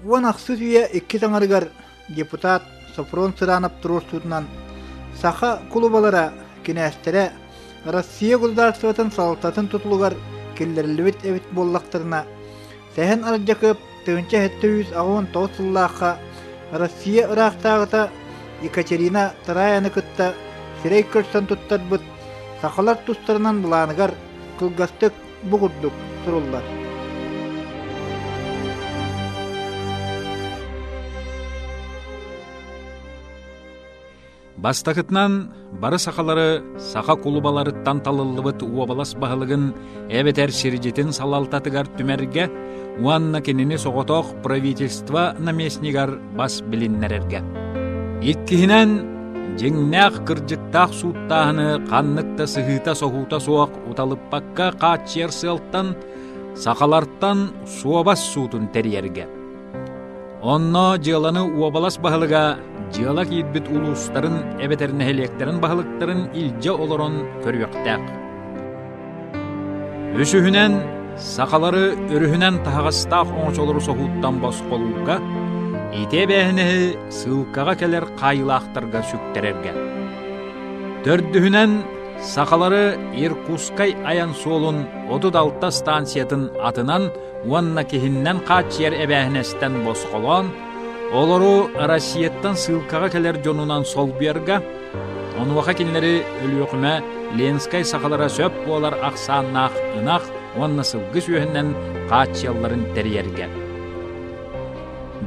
Уон ахсыс үйэ иккис аҥарыгар депутат Софрон Сыранов туруорсуутунан саха кулубалара, кинээстэрэ Россия государствотын салалтатын тутулугар киллэриллибит эбит буоллахтарына, Сэһэн Ардьакыап 1789 сыллаахха Россия ыраахтааҕыта Екатерина Тараяны кытта сирэй көрсөн туттарбыт сахалар тустарынан былааныгар кылгастык бу курдук суруллар. Бастакытынан, бары сахалары саха кулубаларыттан талыллыбыт уобалас баһылыгын эбэтэр сирдьитин салалтатыгар түмэргэ уонна кинини соҕотох правительство наместнигар бас билиннэрэргэ. Иккиһинэн, дьиҥнээх кырдьыктаах сууттааһыны ханнык да сыһыыта-соһуута суох уталыппакка хааччыйар сыалтан сахалартан суобас суутун тэрийэргэ. Онно дьыаланы уобалас баһылыга дьыала киирбит улуустарын эбэтэр нэһилиэктэрин баһылыктарын илдьэ олорон көрүөхтээх. Үсүһүнэн, сахалары өрүһүнэн таһаҕастаах оҥочолору соһууттан босхолуурга, ити эбээһинэһи сыылкаҕа кэлэр хаайыылаахтарга сүктэрэргэ. Төрдүһүнэн, сахалары Иркутскай айан суолун 36 станциятын атынан уонна киһиннэн хааччыйар эбээһинэстэн босхолоон, олору Россияттан сыылкаҕа кэлэр дьонунан солбуйарга, онуоха кинилэри Өлүөхүмэ Ленскэй сахалара сөп буолар ахсааннаах ынах уонна сылгы сүөһүнэн хааччыйалларын тэрийэргэ.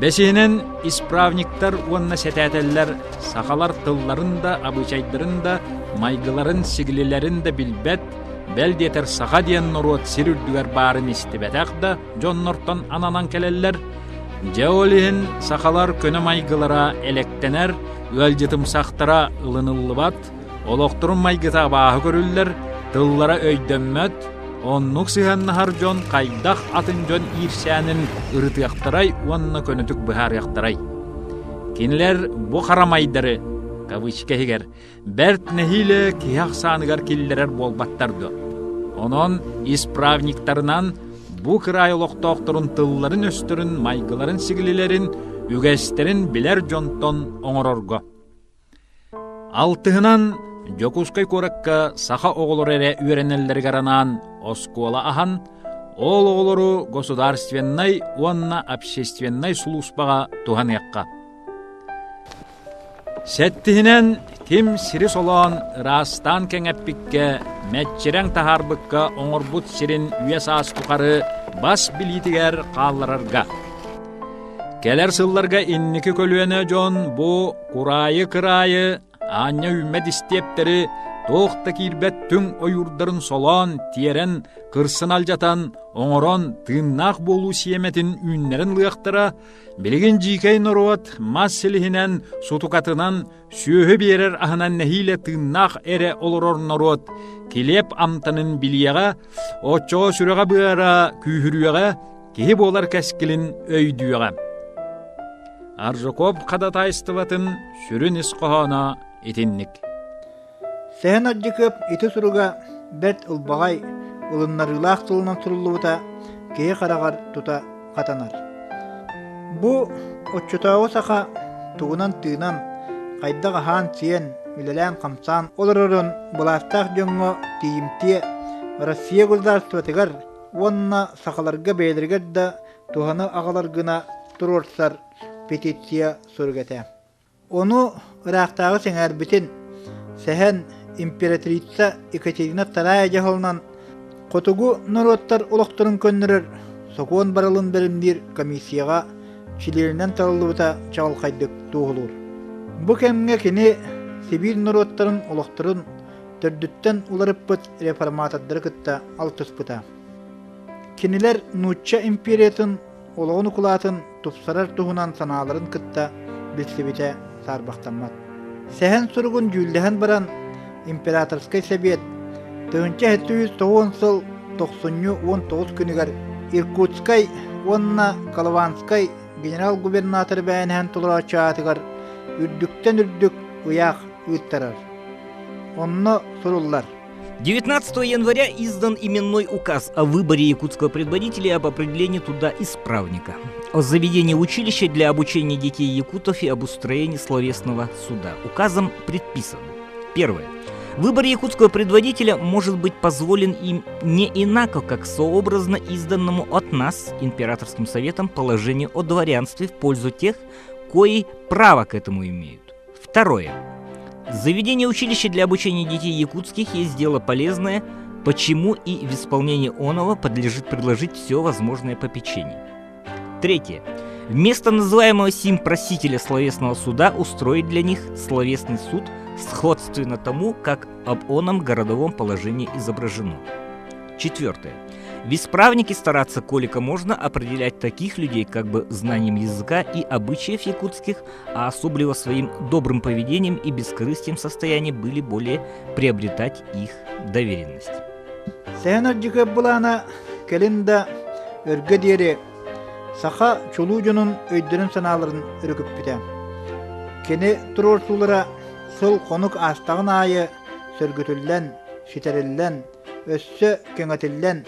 Бэсиһинэн, исправниктар уонна сэтээтэллэр сахалар тылларын да, абыычайдарын да, майгыларын-сигилилэрин да билбэт, бэл диэтэр саха диэн норуот сир үрдүгэр баарын истибэтэх да дьоннортон ананан кэлэллэр. Дьэ ол иһин сахалар көнө майгылара элэктэнэр, ыалдьытымсахтара ылыныллыбат, олохторун майгыта абааһы көрүллэр, тыллара өйдөммөт, оннук сыһыаннаһар дьон хайдах атын дьон иирсээнин ырытыахтарай уонна көнөтүк быһаарыахтарай. Кинилэр бу харамайдары, кавычка иһигэр, бэрт нэһиилэ киһи ахсааныгар киллэрэр буолбаттар дуо? Онон исправниктарынан бу кыраай олохтоохторун тылларын-өстөрүн, майгыларын-сигилилэрин, үгэстэрин билэр дьонтон оҥорорго. Алтыһынан Дьокуускай куоракка саха оҕолоро эрэ үөрэнэллэригэр анаан оскуола аһан, ол оҕолору государственнай уонна общественнай сулууспаҕа туһаныахха. Сэттиһинэн, ким сири солоон, ыраастаан кэҥэппиккэ, мэччирэҥ таһаарбыкка оҥорбут сирин үйэ-саас тухары бас билиитигэр хаалларарга. Кэлэр сылларга инники көлүөнэ дьон бу кураайы-кыраайы аанньа үүммэт истиэптэри туох да киирбэт түҥ ойуурдарын солоон, тиэрэн, кырсын алдьатан, оҥорон тыыннаах буолуу сиэмэтин үүннэрэн ылыахтара, Билигин дьиикэй норуот мас силиһинэн, сутукатынан, сүөһү биэрэр аһынан нэһиилэ тыыннаах эрэ олорор норуот килиэп амтанын билиэҕэ, оччоҕо сүрэҕэ-быара күүһүрүөҕэ, киһи буолар кэскилин өйдүөҕэ. Аржаков ходатайствотын сүрүн ис хоһооно итинник. Сэһэн Ардьыкыап ити суруга бэрт ылбаҕай, ылыннарыылаах тылынан суруллубута киһи хараҕар тута хатанар. Бу оччотооҕу саха тугунан тыынан, хайдах аһаан-сиэн, үлэлээн-хамсаан олорорун былаастаах дьоҥҥо тиийимтиэ Россия государствотыгар уонна сахаларга бэйэлэригэр да туһаны аҕалар гына туруорсар петиция сурук этэ. Ону ыраахтааҕы сэҥээрбитин Сэһэн императрица Екатерина Вторая дьаһалынан хотугу норуоттар олохторун көннөрөр сокуон барылын бэлэмниир комиссияҕа чилиэнинэн талыллыбыта чаҕылхайдык туоһулуур. Бу кэмҥэ кини Сибиир норуоттарын олохторун төрдүттэн уларыппыт реформатордары кытта алтыспыта. Кинилэр нуучча империятын олоҕун укулаатын тупсарар туһунан санааларын кытта билсибитэ саарбахтаммат. Сэһэн суругун дьүүллэһэн баран, императорскай сэбиэт 1790 сыл тохсунньу 19 күнүгэр Иркутскай уонна Колыванскай генерал-губернатор бэйэнэһэн толорооччу аатыгар үрдүктэн үрдүк ыйаах ыыттарар. Онно суруллар. 19 января издан именной указ о выборе якутского предводителя и об определении туда исправника, о заведении училища для обучения детей якутов и об устроении словесного суда. Указом предписано. Первое. Выбор якутского предводителя может быть позволен им не инако, как сообразно изданному от нас, императорским советом, положению о дворянстве в пользу тех, кои право к этому имеют. Второе. Заведение училища для обучения детей якутских есть дело полезное, почему и в исполнении оного подлежит предложить все возможное попечение. Третье. Вместо называемого сим просителя словесного суда устроить для них словесный суд сходственно тому, как об оном городовом положении изображено. Четвертое. В исправнике стараться, колика можно, определять таких людей как бы знанием языка и обычаев якутских, а особливо своим добрым поведением и бескорыстием в состоянии были более приобретать их доверенность. Сэһэн Ардьыкыап былаана кэлин да өргө диэри саха чулуу дьонун өйдөрүн-санааларын өрүкүппүтэ. Кини туруорсуулара сыл-хонук аастаҕын аайы сөргүтүллэн, ситэриллэн, өссө кэҥэтиллэн,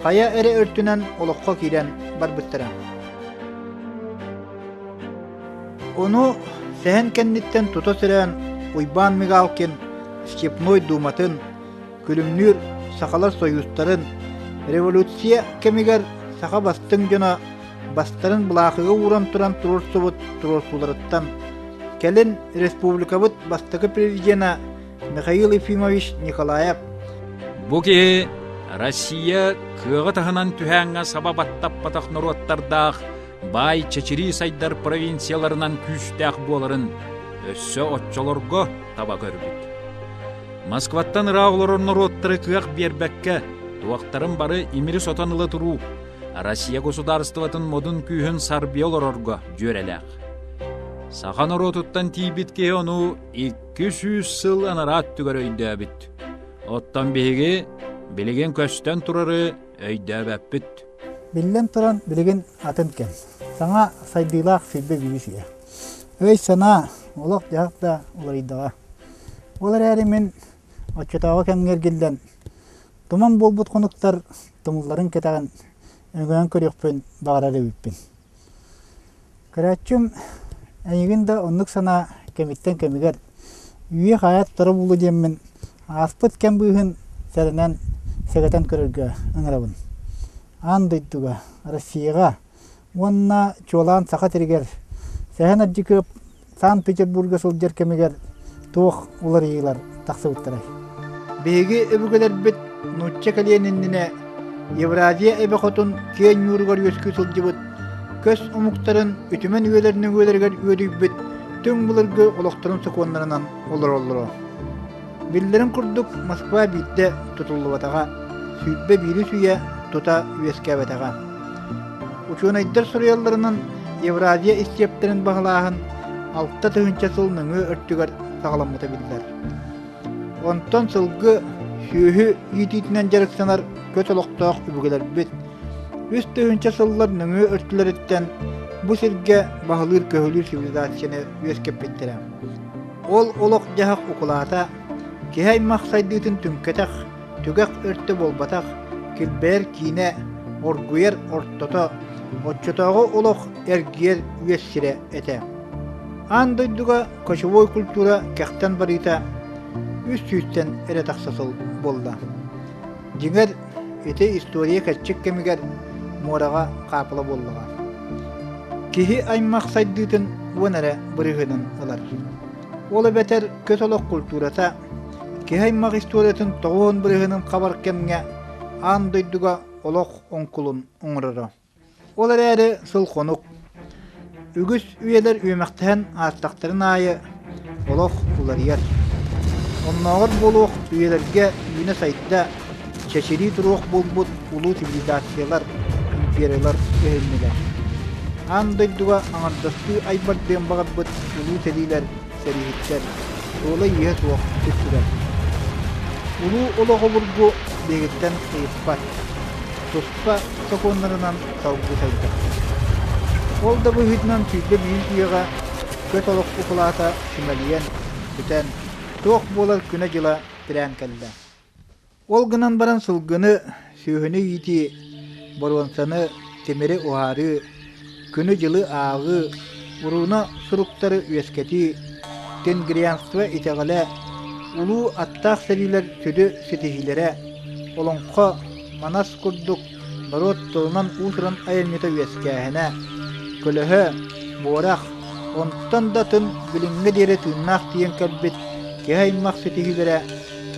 хайа эрэ өртүнэн олоххо киирэн барбыттара. Ону сэһэн кэнниттэн тута сөрөөн Уйбаан Мигалкин Степной Думатын, Күлүмнүүр сахалар сойуустарын, революция кэмигэр саха бастыҥ дьоно бастарын былаахыга ууран туран туруорсубут туруорсууларыттан, кэлин республикабыт бастакы президенэ Михаил Ефимович Николаев Бу киһи Россия кыаҕы таһынан түһээҥҥэ саба баттаппатах норуоттардаах баай чэчирии сайдар провинцияларынан күүстээх буоларын өссө оччолорго таба көрбүт. Москваттан ыраах олорор норуоттары кыах биэрбэккэ, туохтарын бары имири сотон ыла туруу, Россия государствотын модун күүһүн сарбыйа олорорго дьүөрэлээх. Саха норуотуттан тиийбит киһи ону 200 сыл анараа өттүгэр өйдөөбүт. Оттон биһиги билигин көстөн турары өйдөөбөппүт. Биллэн туран, билигин атын кэм. Саҥа сайдыылаах сирбэ биир үйэ. Өй-санаа, олох-дьаһах да уларыйдаҕа. Ол эрээри мин оччотооҕу кэмҥэ эргиллэн, туман буолбут хонуктар тумулларын кэтэҕин өҥөйөн көрүөхпүн баҕарар эбиппин. Көрөөччүм, эйигин да оннук санаа кэмиттэн кэмигэр үйэ-хайа туттара буолуо диэммин ааспыт кэм быыһын сэрэнэн сэгэтэн көрөргө ыҥырабын. Аан дойдуга, Россияҕа уонна чуолаан Саха сиригэр Сэһэн Ардьыкыап Санкт-Петербурга сылдьар кэмигэр туох уларыйыылар тахсыбыттарай? Биһиги өбүгэлэрбит нуучча кэлиэн иннинэ Евразия эбэ хотун киэҥ ньууругар үөскүү сылдьыбыт көс омуктарын үтүмэн үйэлэрин үөлэригэр үөдүйбүт түҥ былыргы олохторун сокуоннарынан олороллоро. Биллэрин курдук, Москва биирдэ тутуллубатаҕа, 21 үйэ тута үөскээбэтэҕэ. Учуонайдар суруйалларынан, Евразия истиэптэрин баһылааһын 6000 сыл нөҥүө өртүгэр саҕаламмыта биллэр. Онтон сылгы, сүөһү иитиитинэн дьарыктанар көт олохтоох өбүгэлэрбит 3000 сыллар нөҥүө өртүлэриттэн бу сиргэ баһылыыр-көһүлүүр цивилизацияны үөскэппиттэрэ. Ол олох-дьаһах укулаата киһи аймах сайдыытын түҥкэтэх, түгэх өртө буолбатах, килбэйэр киинэ, оргуйар ортото, оччотооҕу олох эргийэр үөс сирэ этэ. Аан дойдуга кочевой культура кэхтэн барыыта үс сүүстэн эрэ тахса сыл буолла. Дьиҥэр, ити история кэрчик кэмигэр муораҕа хаапыла буоллаҕа. Киһи аймах сайдыытын уон эрэ бырыһыанын ылар. Ол эбэтэр көс олох культурата киһи аймах историятын 90 бырыһыанын хабар кэмҥэ аан дойдуга олох оҥкулун оҥороро. Ол эрээри сыл-хонук, үгүс үйэлэр үөмэхтэһэн аастахтарын аайы олох уларыйар. Оннооҕор буолуох үйэлэргэ үүнэ-сайда, чэчирии туруох буолбут улуу цивилизациялар, империялар өһүннүлэр. Аан дойдуга аҥардастыы айбардыан баҕарбыт улуу сэриилэр сэрииһиттэр суола-ииһэ суох түстүлэр. Улуу олох обургу биһигиттэн ыйыппат, туспа сокуоннарынан салгыы сайдар. Ол да быһыытынан 21 үйэҕэ көт олох укулаата симэлийэн, бүтэн, туох буолар күнэ-дьыла тирээн кэллэ. Ол гынан баран сылгыны, сүөһүнү иитии, боруонсаны, тимири уһаарыы, күнү-дьылы ааҕыы, урууна суруктары үөскэтии, тенгрианство итэҕэлэ, улуу аттаах сэриилэр сүдү ситиһиилэрэ, олоҥхо, Манас курдук норуот тылынан уус-уран айымньыта үөскээһинэ, көлөһө, буорах, онтон да атын билиҥҥэ диэри тыыннаах тиийэн кэлбит киһи аймах ситиһиилэрэ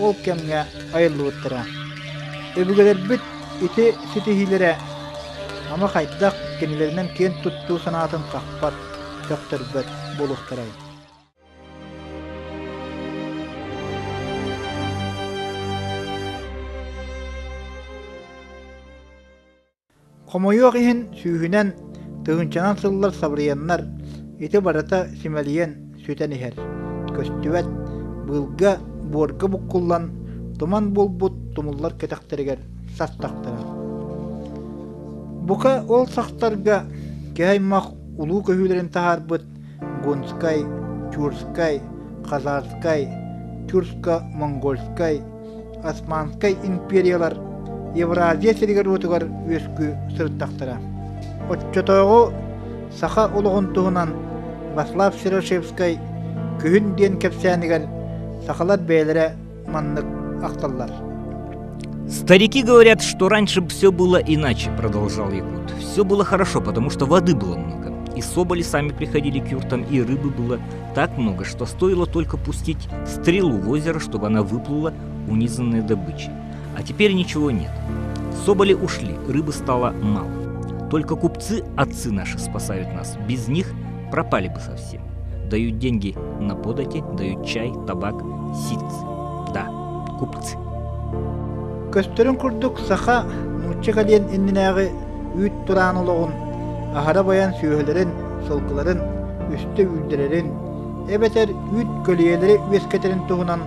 ол кэмҥэ айыллыбыттара. Өбүгэлэрбит ити ситиһиилэрэ ама хайдах кинилэринэн киэн туттуу санаатын сахпат, сөхтөрбөт буолуохтарай. Хомойуох иһин, сүүһүнэн, тыһыынчанан сыллар сабырыйаннар, ити барыта симэлийэн, сүтэн иһэр. Көстүбэт, быылга, буорга буккуллан, туман буолбут тумуллар кэтэхтэригэр састахтара. Бука ол сахтарга киһи аймах улуу көһүүлэрин таһаарбыт Гунскай, Чурскай, Хазарскай, Тюркско-Монгольскай, Османскай империялар Евразия сиригэр-уотугар үөскүү сырыттахтара. Оччотооҕу саха олоҕун туһунан Васлав Серошевскай «Күһүн» диэн кэпсээнигэр сахалар бэйэлэрэ маннык ахталлар. Старики говорят, что раньше все было иначе, продолжал Якут. Все было хорошо, потому что воды было много. И соболи сами приходили к юртам, и рыбы было так много, что стоило только пустить стрелу в озеро, чтобы она выплыла, унизанная добычей. А теперь ничего нет. Соболи ушли, рыбы стало мало. Только купцы, отцы наши, спасают нас. Без них пропали бы совсем. Дают деньги на подати, дают чай, табак, ситцы. Да, купцы. Көстөрүн курдук саха нуучча кэлиэн иннинээҕи үүт тураан олоҕун, аһара байан сүөһүлэрин, сылгыларын үстэ үүрдэрэрин, эбэтэр үүт көлүйэлэри үөскэтэрин туһунан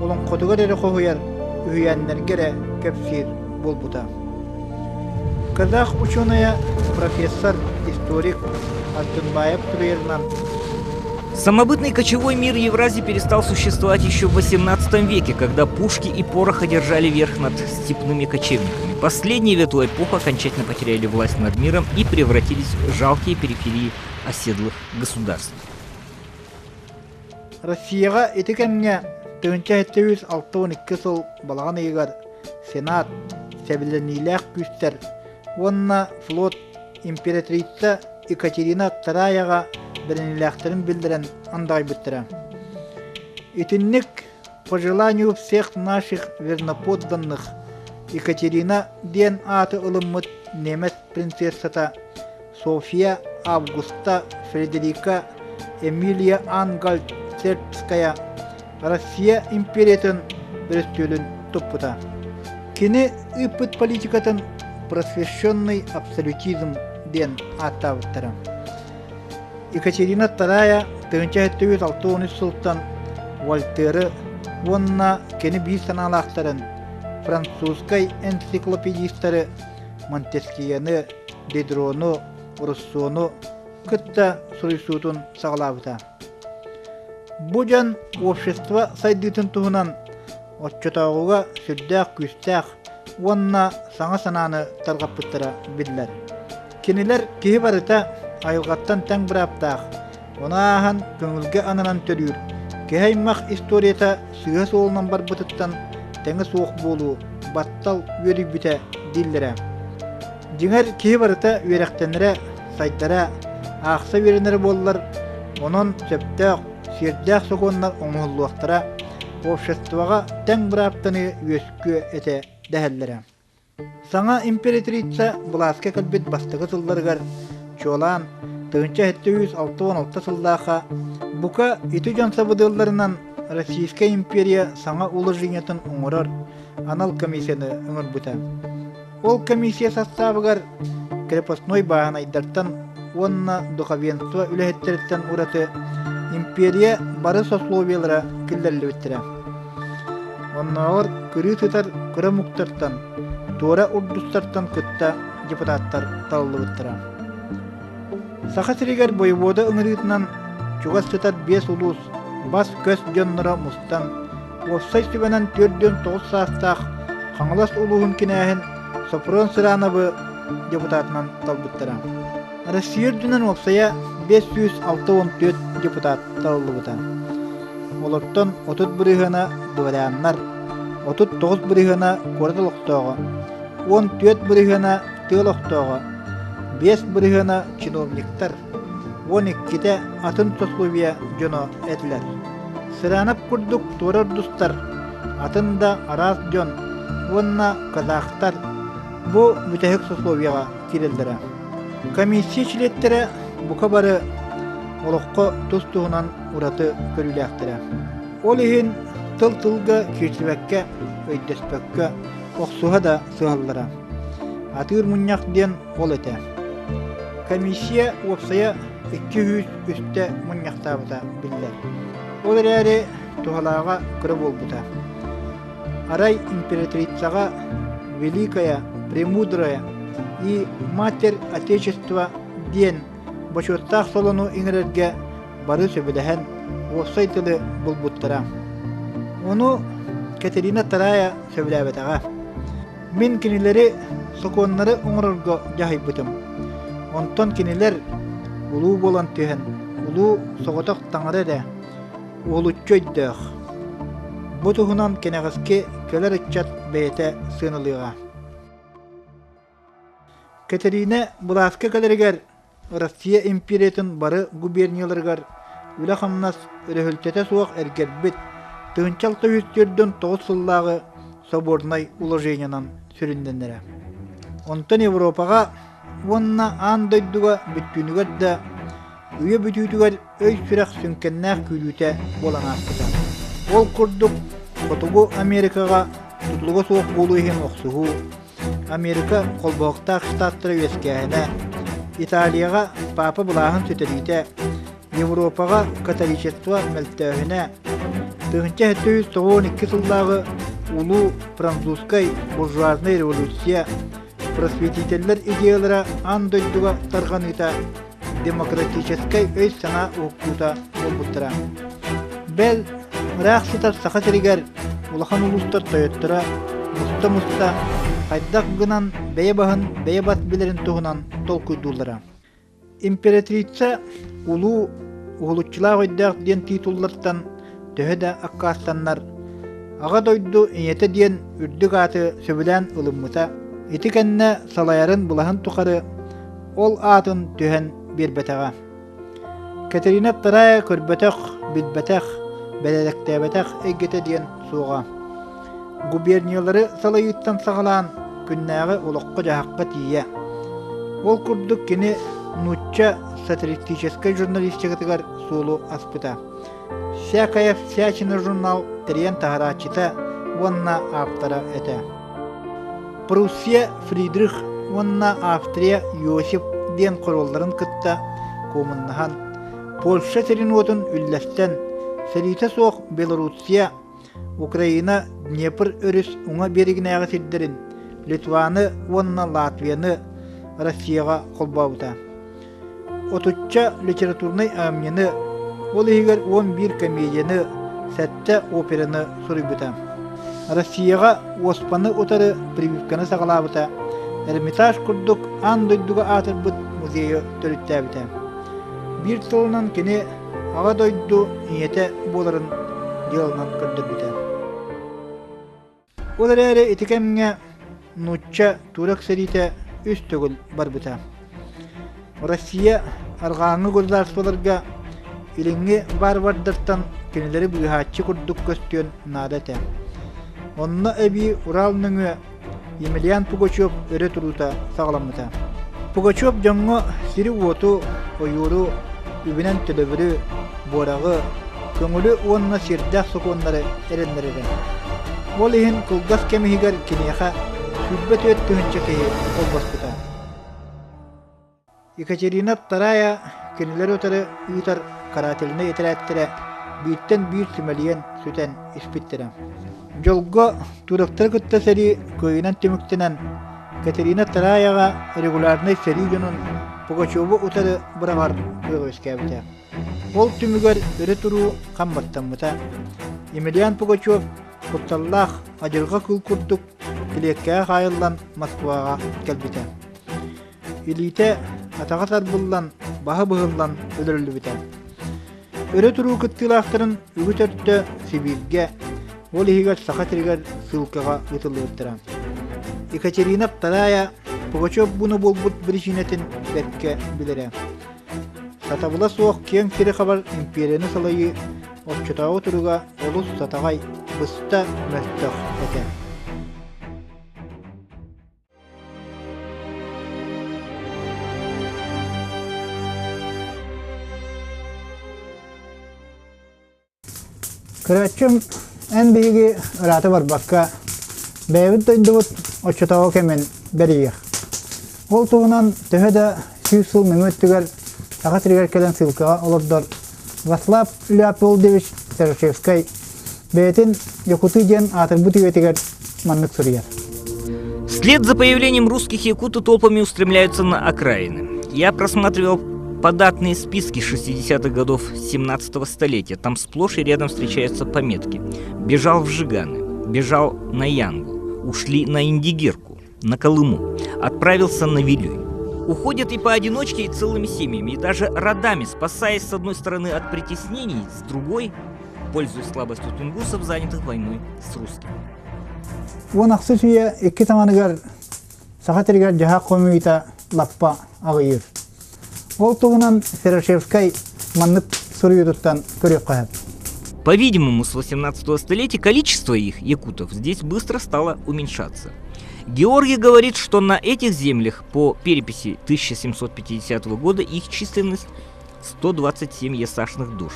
олоҥхотугар эрэ хоһуйар үһүйээннэргэ эрэ кэпсиир буолбута. Казах учуонайа, профессор, историк Алтынбаев суруйарынан Самобытный кочевой мир Евразии перестал существовать еще в XVIII веке, когда пушки и порох одержали верх над степными кочевниками. Последние в эту эпоху окончательно потеряли власть над миром и превратились в жалкие периферии оседлых государств. Россияҕа ити кэмҥэ 1762 сыл балаҕан ыйыгар Сенат, Сэбилэниилээх күүстэр уонна флот императрица Екатерина Тараева бэриниилээхтэрин биллэрэн андаҕайбыттара. Итинник «По желанию всех наших верноподданных» Екатерина диэн ааты ылыммыт немец принцессата Софья Августа Фредерика Эмилия Ангальд Сербская Россия империятын өрөстүөлүн туппута. Кини ыыппыт политикатын просвещенный абсолютизм диэн ааттаабыттара. Екатерина II 1763 сылтан Вольтеры уонна кини биир санаалаахтарын французскай энциклопедистары Монтескьены, Дидрону, Руссону кытта суруйсуутун саҕалаабыта. Бу дьон общество сайдыытын туһунан оччотооҕуга сүрдээх күүстээх уонна саҥа санааны тарҕаппыттара биллэр. Кинилэр киһи барыта айылҕаттан тэҥ бырааптаах, ону ааһан көҥүлгэ ананан төрүүр, киһи аймах историята сыыһа суолунан барбытыттан тэҥэ суох буолуу, баттал үөрүйбүтэ дииллэрэ. Дьиҥэр киһи барыта үөрэхтэнэрэ, сайдара, аахса үөрэнэрэ буоллар, онон сөптөөх, сиэрдээх сокуоннар оҥоһуллуохтара, обществоҕа тэҥ бырааптаныы үөскүө этэ дэһэллэрэ. Саҥа императрица былааска кэлбит бастакы сылларыгар, чуолаан, 1766 сыллаахха, бука ити дьон сабыдыалларынан Российская империя саҥа уложениетын оҥорор анал комиссияны ыҥырбыта. Ол комиссия састаабыгар крепостной бааһынайдартан уонна духовенство үлэһиттэриттэн ураты империя бары сословиелара киллэриллибиттэрэ. Оннооҕор кырыы сытар кыра омуктартан, туора урдустартан кытта депутаттар талыллыбыттара. Саха сиригэр бойобуода ыҥырыытынан чугас сытар биэс улуус бас-көс дьонноро мустан, уопсай сүбэнэн 49 саастаах Хаҥалас улууһун кинээһин Сопрун Сыраанабы депутатынан талбыттара. Россия үрдүнэн уопсайа 564 депутат талыллыбыта. Олортон 30 бырыһыана дворяннар, 39 бырыһыана куорат олохтооҕо, 14 бырыһыана тыа олохтооҕо, 5 бырыһыана чиновниктар, 12-тэ атын сословие дьоно этилэр. Сыраанап курдук туора ордустар, атын да араас дьон уонна казахтар бу бүтэһик сословиеҕа киирэллэрэ. Комиссия чилиэттэрэ бука бары олоххо тус-туһунан ураты көрүүлээхтэрэ. Ол иһин тыл-тылга киирсибэккэ, өйдөспөккө охсуһа да сыһаллара. Атыыр мунньах диэн ол этэ. Комиссия уопсайа 203 мунньахтаабыта биллэр. Ол эрээри туһалааҕа кыра буолбута. Арай императрицаҕа Великая, Премудрая и Матерь Отечества диэн бочуоттаах солону иҥэрэргэ бары сөбүлэһэн уопсай тылы булбуттара. Ону Катерина Тарая сөбүлээбэтэҕэ. Мин кинилэри сокуоннары оҥорорго дьаһайбытым. Онтон кинилэр улуу буолан түһэн, улуу соҕотох таҥара эрэ, уһулуччу өйдөөх. Бу туһунан кэнэҕэски кэлэр ыччат бэйэтэ сыаналыаҕа. Кэтэриинэ былааска кэлэригэр Россия империятын бары губернияларыгар үлэ-хамнас өрөһүлтэтэ суох эргэрбит 1649 сыллааҕы соборнай уложениенан сүрүннэнэрэ. Онтон Европаҕа уонна аан дойдуга бүттүүнүгэр да үйэ бүтүүтүгэр өй-сүрэх сүҥкэннээх күүрүүтэ буолан ааспыта. Ол курдук Хотугу Америкаҕа тутулуга суох буолуу иһин охсуһуу, Америка Холбоһуктаах Штаттара үөскээһинэ, Италияҕа папа былааһын сүтэриитэ, Европаҕа католичество мөлтөөһүнэ, 1792 сыллааҕы Улуу Французскай буржуазнай революция, просветителлэр идеялара аан дойдуга тарҕаныыта демократическай өй-санаа уһуктуута буолбуттара. Бэл, ыраах сытар Саха сиригэр улахан улуустар тойотторо муста-муста хайдах гынан бэйэ баһын бэйэ бас билэрин туһунан толкуйдууллара. Императрица улуу уһулуччулаах өйдөөх диэн титуллартан төһө да аккаастаннар, Аҕа дойду ийэтэ диэн үрдүк ааты сөбүлээн ылыммыта. Ити кэннэ салайарын былаһын тухары ол аатын түһэн биэрбэтэҕэ. Катерина Вторая көрбөтөх, билбэтэх, бэрээдэктээбэтэх эйгэтэ диэн суоҕа. Губерниялары салайыыттан саҕалаан күннээҕи олоххо-дьаһахха тиийэ. Ол курдук кини нуучча сатиристическай журналистикатыгар суолу аспыта. Всякая всячина журнал тэрийэн таһарааччыта уонна ааптара этэ. Пруссия Фридрих уонна Австрия Иосиф диэн хоруолларын кытта куомуннаһан, Польша сирин-уотун үллэстэн, сэриитэ суох Белоруссия, Украина Днепр өрүс уҥа биэригинээҕи сирдэрин, Литваны уонна Латвияны Россияҕа холбообута. Отучча литературнай айымньыны, ол иһигэр 11 комедияны, сэттэ операны суруйбута. Россияҕа уоспаны утары прививканы саҕалаабыта, Эрмитаж курдук аан дойдуга аатырбыт музейы төрүттээбитэ. Биир тылынан кини Аҕа дойду ийэтэ буоларын дьыаланан көрдөрбүтэ. Ол эрээри ити кэмҥэ нуучча турок сэриитэ үс төгүл барбыта. Россия арҕааҥҥы государстволарга илиҥҥи варвардартан кинилэри быыһааччы курдук көстүөн наада этэ. Онно эбии Урал нөҥүө Емельян Пугачев өрө туруута саҕаламмыта. Пугачев дьоҥҥо сири-уоту, ойууру, үбүнэн төлөбүрү, буораҕы, көҥүлү уонна сирдээх сокуоннары эрэннэрэрэ. Ол иһин кылгас кэм иһигэр киниэхэ 24 тыһыынча киһи холбоспута. Екатерина Вторая кинилэри утары ыытар карательнай этэрээттэрэ бииртэн биир симэлийэн сүтэн испиттэрэ. Дьолго, туроктары кытта сэрии кыайыынан түмүктэнэн, Катерина Тараяҕа регулярнай сэрии дьонун Пугачеву утары быраҕар кыах үөскээбитэ. Ол түмүгэр өрө туруу хам баттаммыта. Емельян Пугачев кутталлаах адьырҕа кыыл курдук. килиэккэҕэ хаайыллан Москваҕа кэлбитэ. Илиитэ, атаҕа тарбыллан, баһа быһыллан өлөрүллүбүтэ. Өрө туруу кыттыылаахтарын үгүс өттө Сибииргэ, ол иһигэр Саха сиригэр сыылкаҕа ыытыллыбыттара. Екатерина Вторая Пугачев буну буолбут биричиинэтин бэркэ билэрэ. Сатабыла суох киэҥ сири хабар империяны салайыы оччотооҕу туруга олус сатаҕай, быста мөлтөх этэ. Көрөөччүм, эн биһиги ыраата барбакка, бэйэбит дойдубут оччотооҕу кэмин бэрийиэх. Ол туһунан төһө да сүүс сыл нөҥүө өттүгэр Саха сиригэр кэлэн сыылкаҕа олордор Васлав Леопольдович Серошевскай бэйэтин Якуты диэн аатырбыт үйэтигэр маннык суруйар. Вслед за появлением русских якуты толпами устремляются на окраины. Я просматривал податные списки 60-х годов 17-го столетия. Там сплошь и рядом встречаются пометки. Бежал в Жиганы, бежал на Янгу, ушли на Индигирку, на Колыму, отправился на Вилюй. Уходят и поодиночке, и целыми семьями, и даже родами, спасаясь с одной стороны от притеснений, с другой пользуясь слабостью тунгусов, занятых войной с русскими. Уон ахсыс үйэ икки таҥаныгар Саха сиригэр дьаһаах хомуйуута лаппа аҕыйыыр. Ол туһунан Серошевскай маннык суруйуутуттан көрүөххэ сөп. По-видимому, с 18 столетия количество их, якутов, здесь быстро стало уменьшаться. Георгий говорит, что на этих землях по переписи 1750 года их численность 127 ясашных душ,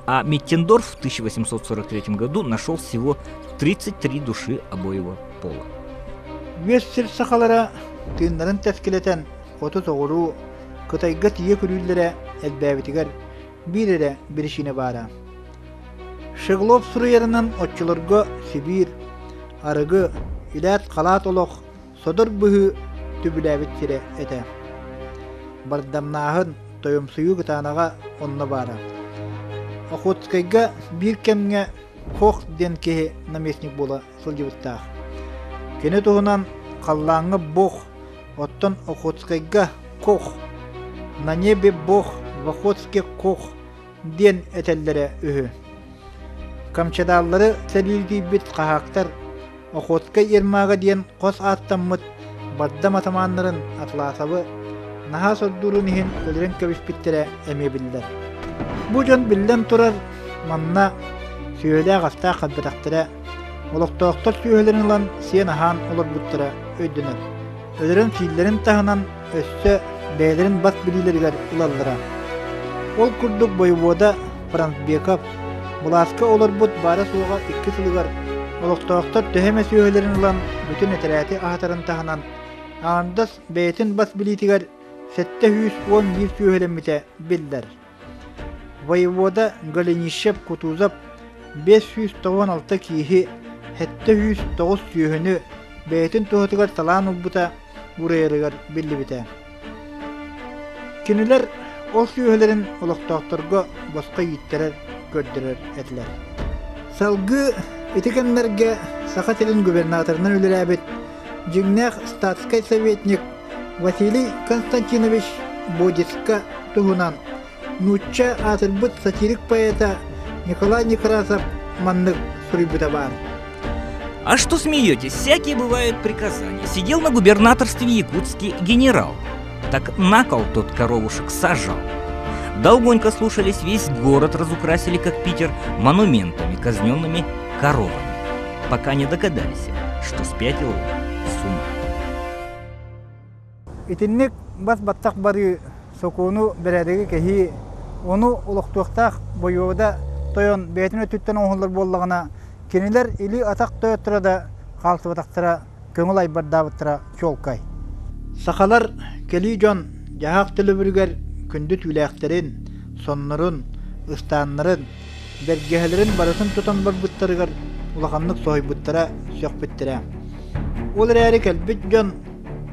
а Миттендорф в 1843 году нашел всего 33 души обоего пола. Үөс сир сахалара тыыннарын тэскилэтэн хоту-соҕуруу Кытайга тиийэ күрүүллэрэ элбээбитигэр биир эрэ биричиинэ баара. Шеглов суруйарынан оччолорго Сибиир, арыгы, илээт-халаат олох содор быһыы түбүлээбит сирэ этэ. Бардамнааһын, тойомсуйуу кытаанаҕа онно баара. Охотскайга биир кэмҥэ Хох диэн киһи наместник буола сылдьыбыттаах. Кини туһунан халлааҥҥа Бог, оттон Охотскайга Кох, на небе Бог, в Охотске Кох диэн этэллэрэ үһү. Камчадааллары сэриилдийбит хаһаактар Охотскай Ермаага диэн хос ааттаммыт бардам атамааннарын Атласовы наһаа сордуурун иһин өлөрөн кэбиспиттэрэ эмиэ биллэр. Бу дьон биллэн турар манна сүөһүлээх-астаах хадбатахтара, олохтоохтор сүөһүлэрин ылан сиэн-аһаан олорбуттара өйдөнөр. Өлөрөн сииллэрин таһынан өссө бэйэлэрин бас билиилэригэр ылаллара. Ол курдук бойобуода Францбеков былааска олорбут баара-суоҕа икки сылыгар олохтоохтор төһө эмэ сүөһүлэрин ылан бүтүн этэрээти аһатарын таһынан аҥардас бэйэтин бас билиитигэр 711 сүөһүлэммитэ биллэр. Воевода Голенищев Кутузов 596 кииһи, 709 сүөһүнү бэйэтин туһатыгар талаан ылбыта уурайарыгар биллибитэ. Кинилэр ол сүөһүлэрин олохтоохторго босхо ииттэрэр, көрдөрөр этилэр. Салгыы ити кэмнэргэ Саха сирин губернаторынан үлэлээбит дьиҥнээх статскай советник Василий Константинович Бодицка туһунан нуучча аатырбыт сатирик поэта Николай Некрасов маннык суруйбута баар. А что смеетесь? Всякие бывают приказания. Сидел на губернаторстве якутский генерал. Так на кол тот коровушек сажал. Долгонько слушались, весь город разукрасили, как Питер, монументами, казненными коровами. Пока не догадались, что спятил он с ума. Итинник бас-баттах барыы сокуону бэрээдэги кэһии, ону олохтуохтаах бойуода тойон бэйэтин өттүттэн оҥоһуллар буоллаҕына, кинилэр илии-атах тойотторо да хаалсыбатахтара, көҥүл айбардаабыттара чуолкай. Сахалар кэлии дьон дьаһаах төлөбүрүгэр күндү түүлээхтэрин, соннорун, ыстааннарын, бэргэһэлэрин барытын тутан барбыттарыгар улаханнык соһуйбуттара, сөхпүттэрэ. Ол эрээри кэлбит дьон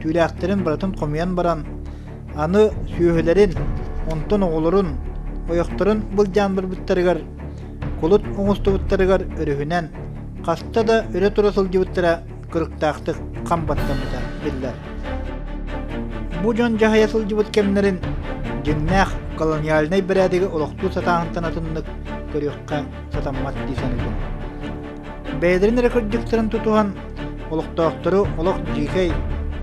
түүлээхтэрин барытын хомуйан баран, аны сүөһүлэрин, онтон оҕолорун, ойохторун былдьаан барбыттарыгар, кулут оҥостубуттарыгар өрүһүнэн хаста да өрө тура сылдьыбыттара. кырыктаахтык хам баттаммыта биллэр. Бу дьон дьаһайа сылдьыбыт кэмнэрин дьиҥнээх колониальнай бэрээдэги олохтуу сатааһынтан атыннык көрүөххэ сатаммат дии саныыбын. Бэйэлэрин эрэ кырдьыктарын тутуһан, олохтоохтору олох дьиикэй,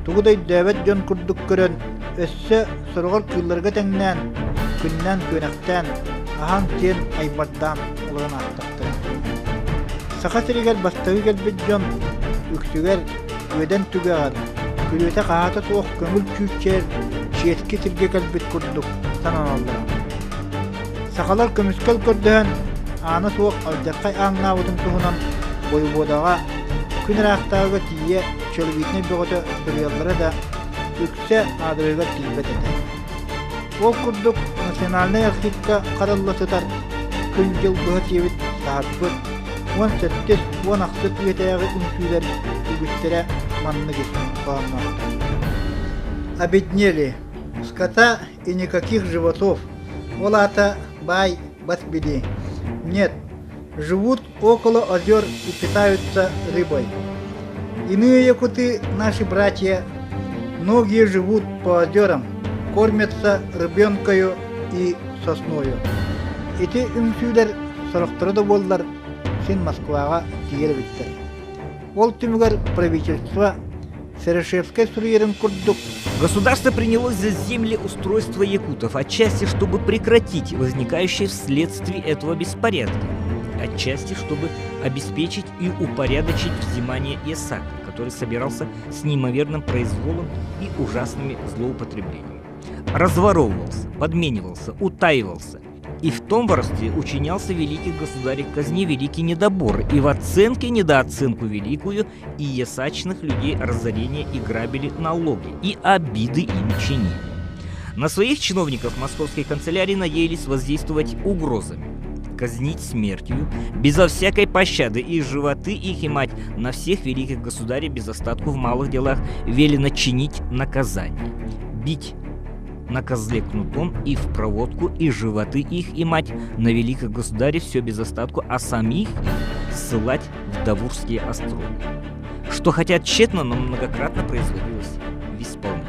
тугу да өйдөөбөт дьон курдук көрөн, өссө сороҕор кыылларга тэҥнээн, күннээн-күөнэхтээн, аһаан-сиэн айбардаан олорон ааттахтара. Саха сиригэр бастакы кэлбит дьон үксүгэр үөдэн түгэҕэр, күрүөтэ-хаһаата суох көҥүл чүүччэйэр чиэски сиргэ кэлбит курдук сананаллара. Сахалар көмүскэл көрдөһөн, аана суох алдьархай ааҥнаабытын туһунан бойобуодаҕа күн ыраахтааҕыга тиийэ челобитнай бөҕөтө суруйаллара да, үксэ аадырыһыгар тиийбэт этэ. Ол курдук Национальнай архивка харалла сытар күн-дьыл быһа сиэбит саһарбыт 18 16 үйэтээҕи үҥкүүлэр үгүстэрэ маннык ис хоһоонноохтор. Обеднели, скота и никаких животов, ол аата баай бас билии. Нет, живут около озер и питаются рыбой. Иные якуты, наши братья, многие живут по озерам, кормятся рыбенкою и сосною. Ити үҥсүүлэр сорохторо да буоллар син Москваҕа тиийэр эбиттэр. Ол түмүгэр правительство Серошевскай суруйарын курдук Государство принялось за землеустройство якутов, отчасти чтобы прекратить возникающие вследствие этого беспорядки, отчасти чтобы обеспечить и упорядочить взимание ясака, который собирался с неимоверным произволом и ужасными злоупотреблениями. Разворовывался, подменивался, утаивался – и в том воровстве учинялся великий государь казни великий недобор, и в оценке недооценку великую, и ясачных людей разорение и грабили налоги, и обиды им чинили. На своих чиновников московской канцелярии надеялись воздействовать угрозами, казнить смертью, безо всякой пощады, и животы их и мать на всех великих государей без остатку в малых делах велено чинить наказание, бить на козле кнутом и в проводку, и животы их, и мать на великих государей все без остатку, а самих их ссылать в Давурские остроги. Что хотя тщетно, но многократно производилось в исполнении.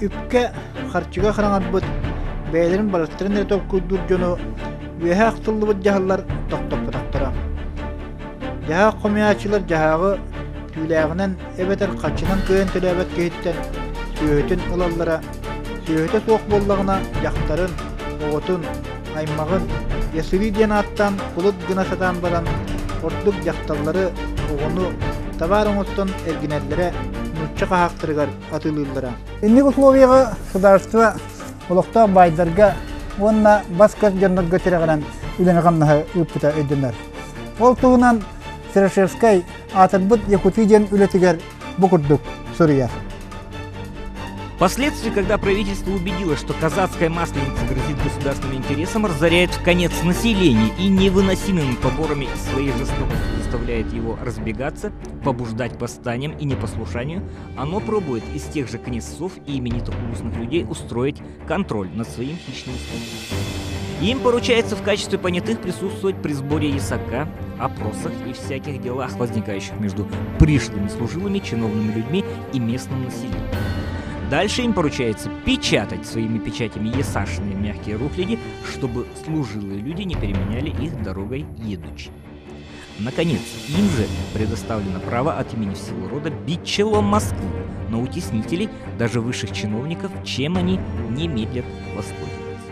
Үпкэ, харчыга хараҥарбыт, бэйэлэрин барыстарын эрэ толкуйдуур дьону үөһэ ахтыллыбыт дьаһаллар тохтоппотохторо. Дьаһаах хомуйааччылар дьаһааҕы түүлээҕинэн эбэтэр харчынан кыайан төлөөбөт киһиттэн сүөһүтүн ылаллара, сүөһүтэ суох буоллаҕына дьахтарын, оҕотун, аймаҕын ясыри диэн ааттаан кулут гына сатаан баран, ордук дьахталлары, оҕону табаар оҥостон эргинэллэрэ, нуучча хаһаахтарыгар атыылыыллара. Инник условияҕа государство олохтоох баайдарга уонна бас-көс дьоннорго тирэҕирэн үлэни-хамнаһы ыыппыта өйдөнөр. Ол туһунан Серошевскай аатырбыт Якутия диэн үлэтигэр бу курдук суруйар. Впоследствии, когда правительство убедилось, что казацкая масленица грозит государственным интересам, разоряет в конец население и невыносимыми поборами из своей жестокости заставляет его разбегаться, побуждать к восстаниям и непослушанию, оно пробует из тех же князцов и именитых улусных людей устроить контроль над своим хищным скотом. Им поручается в качестве понятых присутствовать при сборе ясака, опросах и всяких делах, возникающих между пришлыми служилыми, чиновными людьми и местным населением. Дальше им поручается печатать своими печатями ясашные мягкие рухляди, чтобы служилые люди не переменяли их дорогой едучи. Наконец, им же предоставлено право от имени всего рода бить челом Москву на утеснителей, даже высших чиновников, чем они не медлят воспользоваться.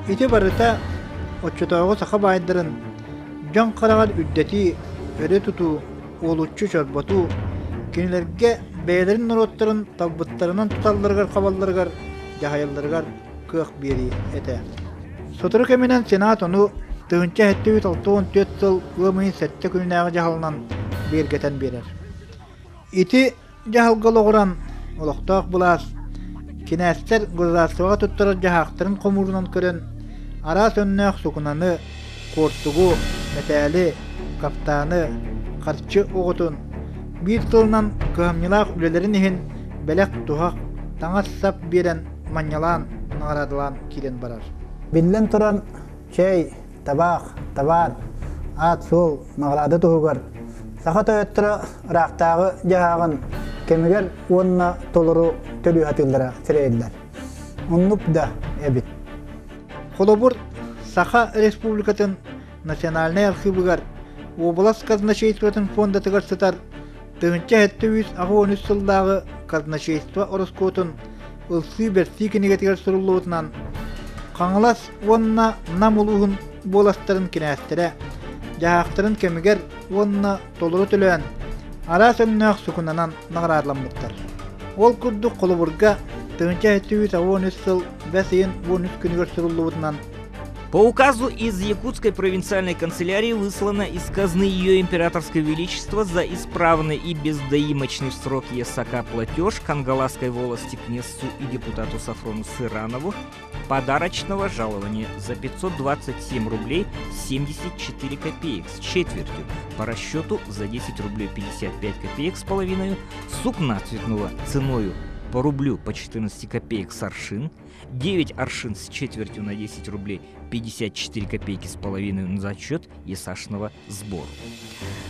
Ити барыта оччотооҕу саха баайдарын дьон хараҕар үрдэтии, өрө тутуу, уолуччу чорботуу, кинилэргэ бэйэлэрин норуоттарын талбыттарынан туталларыгар-хабалларыгар, дьаһайалларыгар кыах биэрии этэ. Сотору кэминэн Сенат ону 1764 сыл ыам ыйын сэттэ күнүнээҕи дьаһалынан бигэргэтэн биэрэр. Ити дьаһалга олоҕуран, олохтоох былаас кинээстэр государствоҕа туттарар дьаһаахтарын хомуурунан көрөн, араас өҥнөөх сукунаны, куортугу, мэтээли, кафтаны, харчы оҕотун, биир тылынан кыһамньылаах үлэлэрин иһин бэлэх-туһах, таҥас-сап биэрэн манньалаан, наҕараадалаан киирэн барар. Биллэн туран, чэй, табаах, табаар, аат-суол, наҕараада туһугар. Саха тойотторо ыраахтааҕы дьаһааҕын кэмигэр уонна толору төлүү сатыыллара сэрэйиллэр. Оннук да эбит. Холобур, Саха Республикатын Национальнай архыыбыгар уобалас казначействотын фондатыгар сытар 1783 сыллааҕы казначейство ороскуотун ылсыы-бэрсии кинигэтигэр суруллубутунан Хаҥалас уонна Нам улууһун буоластарын кинээстэрэ дьаһаахтарын кэмигэр уонна толору төлөөн араас өҥнөөх сукунанан наҕараадаламмыттар. Ол курдук холобурга 1783 сыл бэс ыйын 13 күнүгэр суруллубутунан По указу из Якутской провинциальной канцелярии выслано из казны Ее Императорское Величество за исправный и бездоимочный в срок ясака платеж Кангаласской волости князцу и депутату Сафрону Сыранову подарочного жалования за 527 рублей 74 копеек с четвертью по расчету за 10 рублей 55 копеек с половиной сукна цветного ценою по рублю по 14 копеек с аршин, 9 аршин с четвертью на 10 рублей 54 копейки с половиной на зачет ясашного сбора.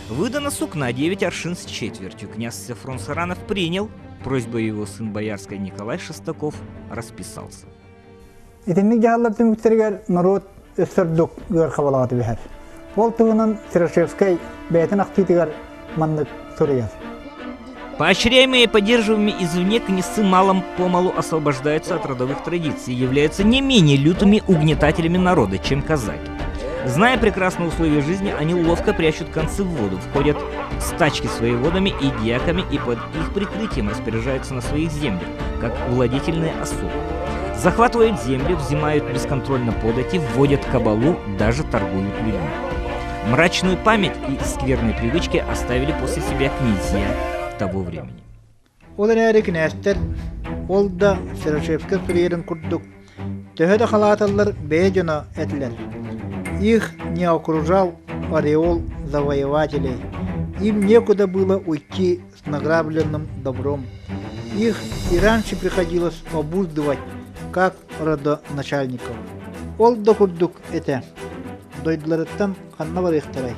Выдано сукна 9 аршин с четвертью. Князь Сафрон Саранов принял, просьбу его сын боярской Николай Шестаков расписался. Итинник дьаһаллар түмүктэригэр норуот өссө ордук ыар хабалаҕа түбэһэр. Ол туһунан Серошевскай бэйэтин ахтыытыгар маннык суруйар. Поощряемые и поддерживаемые извне князцы малом-помалу освобождаются от родовых традиций и являются не менее лютыми угнетателями народа, чем казаки. Зная прекрасно условия жизни, они ловко прячут концы в воду, входят в стачки с воеводами и дьяками и под их прикрытием распоряжаются на своих землях, как владетельные особы. Захватывают земли, взимают бесконтрольно подати, вводят кабалу, даже торгуют людьми. Мрачную память и скверные привычки оставили после себя князья того времени. Ол эрээри кинээстэр ол да Серошевскай суруйарын курдук төһө да халааталлар бэйэ дьоно этилэр. Их не окружал ореол завоевателей. Им некуда было уйти с награбленным добром. Их и раньше приходилось обуздывать, как родоначальников. Ол да курдук этэ. Дойдуларыттан ханна барыахтарай,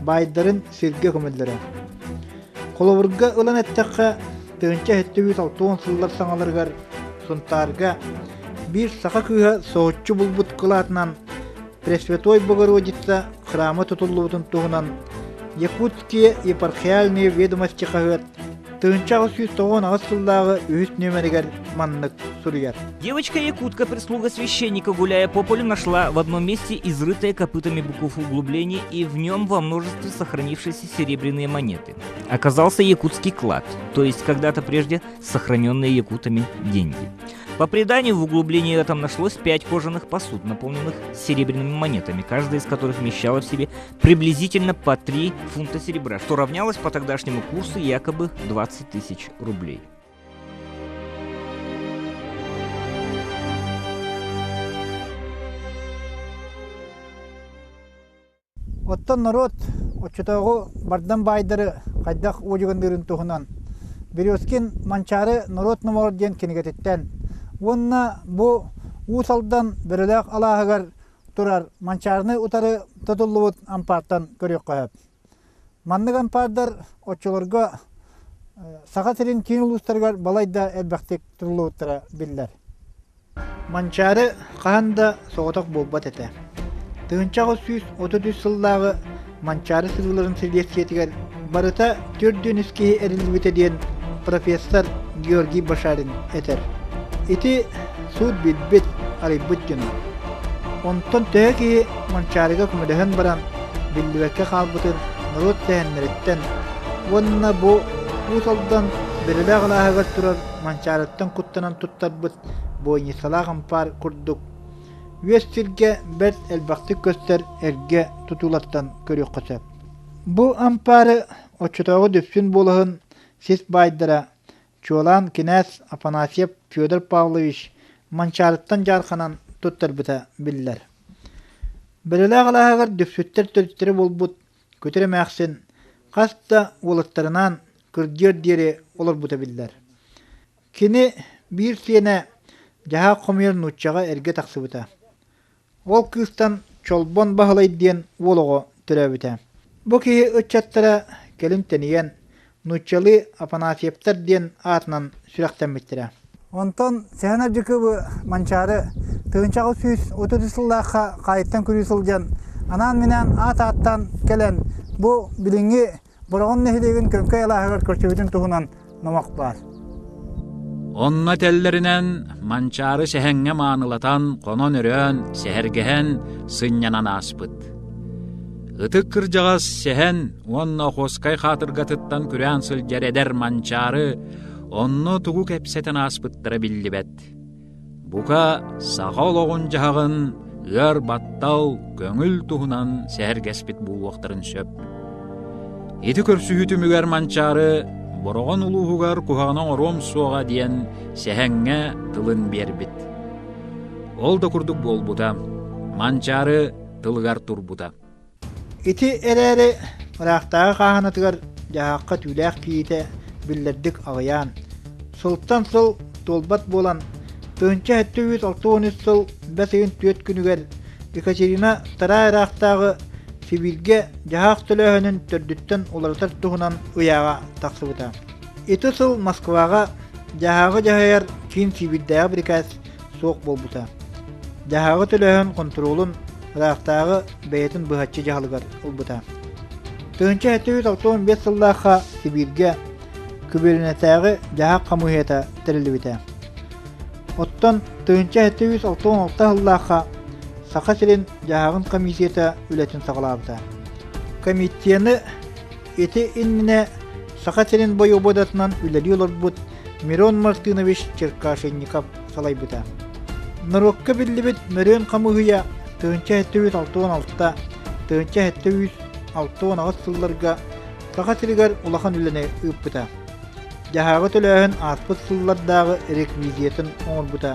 баайдарын сиргэ көмөллөрө. Холобурга ылан эттэххэ, 1760 сыллар саҥаларыгар Сунтаарга биир саха кыыһа соһуччу булбут кылаатынан Пресвятой Богородица храма тутуллубутун туһунан Якутские епархиальные ведомости хаһыат 1898 сыллааҕы үһүс нүөмэригэр маннык суруйар. Девочка-якутка, прислуга священника, гуляя по полю, нашла в одном месте изрытое копытами быков углубление и в нем во множестве сохранившиеся серебряные монеты. Оказался якутский клад, то есть когда-то прежде сохраненные якутами деньги. По преданию, в углублении этом нашлось пять кожаных посуд, наполненных серебряными монетами, каждая из которых вмещала в себе приблизительно по 3 фунта серебра, что равнялось по тогдашнему курсу якобы 20 тысяч рублей. Оттон норуот оччотооҕу бардам баайдары хайдах уодьуганныырын туһунан Березкин Манчаары норуот номоҕор диэн кинигэтиттэн уонна бу Уус Алдан Бөрөлөөх алааһыгар турар Манчаарыны утары тутуллубут ампаартан көрүөххэ сөп. Маннык ампаардар оччолорго Саха сирин киин улуустарыгар балайда элбэхтик тутуллубуттара биллэр. Манчаары хаһан да соҕотох буолбат этэ. 1833 сыллааҕы Манчаары сырыыларын силиэстийэтигэр барыта төрдүөн үс киһи эриллибитэ диэн профессор Георгий Башарин этэр. Ити суут билбит, арыйбыт дьоно. Онтон төһө киһи Манчаарыга көмөлөһөн баран биллибэккэ хаалбытын норуот сэһэннэриттэн уонна бу Уус Алдан Бөрөлөөх алааһыгар турар Манчаарыттан куттанан туттарбыт буойньусалаах ампаар курдук үөс сиргэ бэрт элбэхтик көстөр эргэ тутуулартан көрүөххэ сөп. Бу ампаары оччотооҕу Дүпсүн буолаһын сис баайдара чуолаан кинээс Афанасьев Федор Павлович Манчаарыттан дьаарханан туттарбыта биллэр. Бөрөлөөх алааһыгар дүпсүттэр төрүттэрэ буолбут Күтэр эмээхсин хас да уолаттарынаан кырдьыар диэри олорбута биллэр. Кини биир сиэнэ дьаһаах хомуйар нууччаҕа эргэ тахсыбыта. Ол кыыстан Чолбон Баһылай диэн уол оҕо төрөөбүтэ. Бу киһи ыччаттара кэлин тэнийэн, нууччалыы Афанасьевтар диэн аатынан сүрэхтэммиттэрэ. Онтон Сэһэн Ардьыкыбы Манчаары 1833 сыллаахха хаайыттан күрүү сылдьан, анаан-минээн аат ааттаан кэлэн, бу билиҥҥи Бороҕон нэһилиэгин Көҥкөй алааһыгар көрсүбүтүн туһунан номох баар. Онно этэллэринэн, Манчаары сэһэҥҥэ маанылатан, хонон-өрөөн, сэһэргэһэн, сынньанан ааспыт. Ытык кырдьаҕас Сэһэн уонна Охуоскай хаатыргатыттан күрээн сылдьар эдэр Манчаары онно тугу кэпсэтэн ааспыттара биллибэт. Бука, саха олоҕун-дьаһаҕын, ыар баттал, көҥүл туһунан сэһэргэспит буолуохтарын сөп. Ити көрсүһүү түмүгэр Манчаары Бороҕон улууһугар куһаҕаны оҥоруом суоҕа диэн сэһэҥҥэ тылын биэрбит. Ол да курдук буолбута. Манчаары тылыгар турбута. Ити эрээри ыраахтааҕы хааһынатыгар дьаһаахха түүлээх киһитэ биллэрдик аҕыйаан, сылтан сыл туолбат буолан, 1763 сыл бэс ыйын түөрт күнүгэр Екатерина Вторая ыраахтааҕы Сибииргэ дьаһаах төлөөһүнүн төрдүттэн уларытар туһунан ыйааҕа тахсыбыта. Ити сыл Москваҕа дьаһааҕы дьаһайар киин Сибиирдээҕи бирикээс суох буолбута. Дьаһааҕы төлөөһүн хонтуруолун ыраахтааҕы бэйэтин быһаччы дьаһалыгар ылбыта. 1765 сыллаахха Сибииргэ Күбүөрүнэтээҕи дьаһаах хамыыһыйата тэриллибитэ. Оттон 1766 сыллаахха Саха сирин дьаһааҕын комиссията үлэтин саҕалаабыта. Комиссияны ити иннинэ Саха сирин бойобуодатынан үлэлии олорбут Мирон Мартынович Черкашенников салайбыта. Норуокка биллибит Мөрүөн хамыыһыйа 1766 1768 сылларга Саха сиригэр улахан үлэни ыыппыта. Дьаһааҕы төлөөһүн ааспыт сыллардааҕы реквизиятын оҥорбута,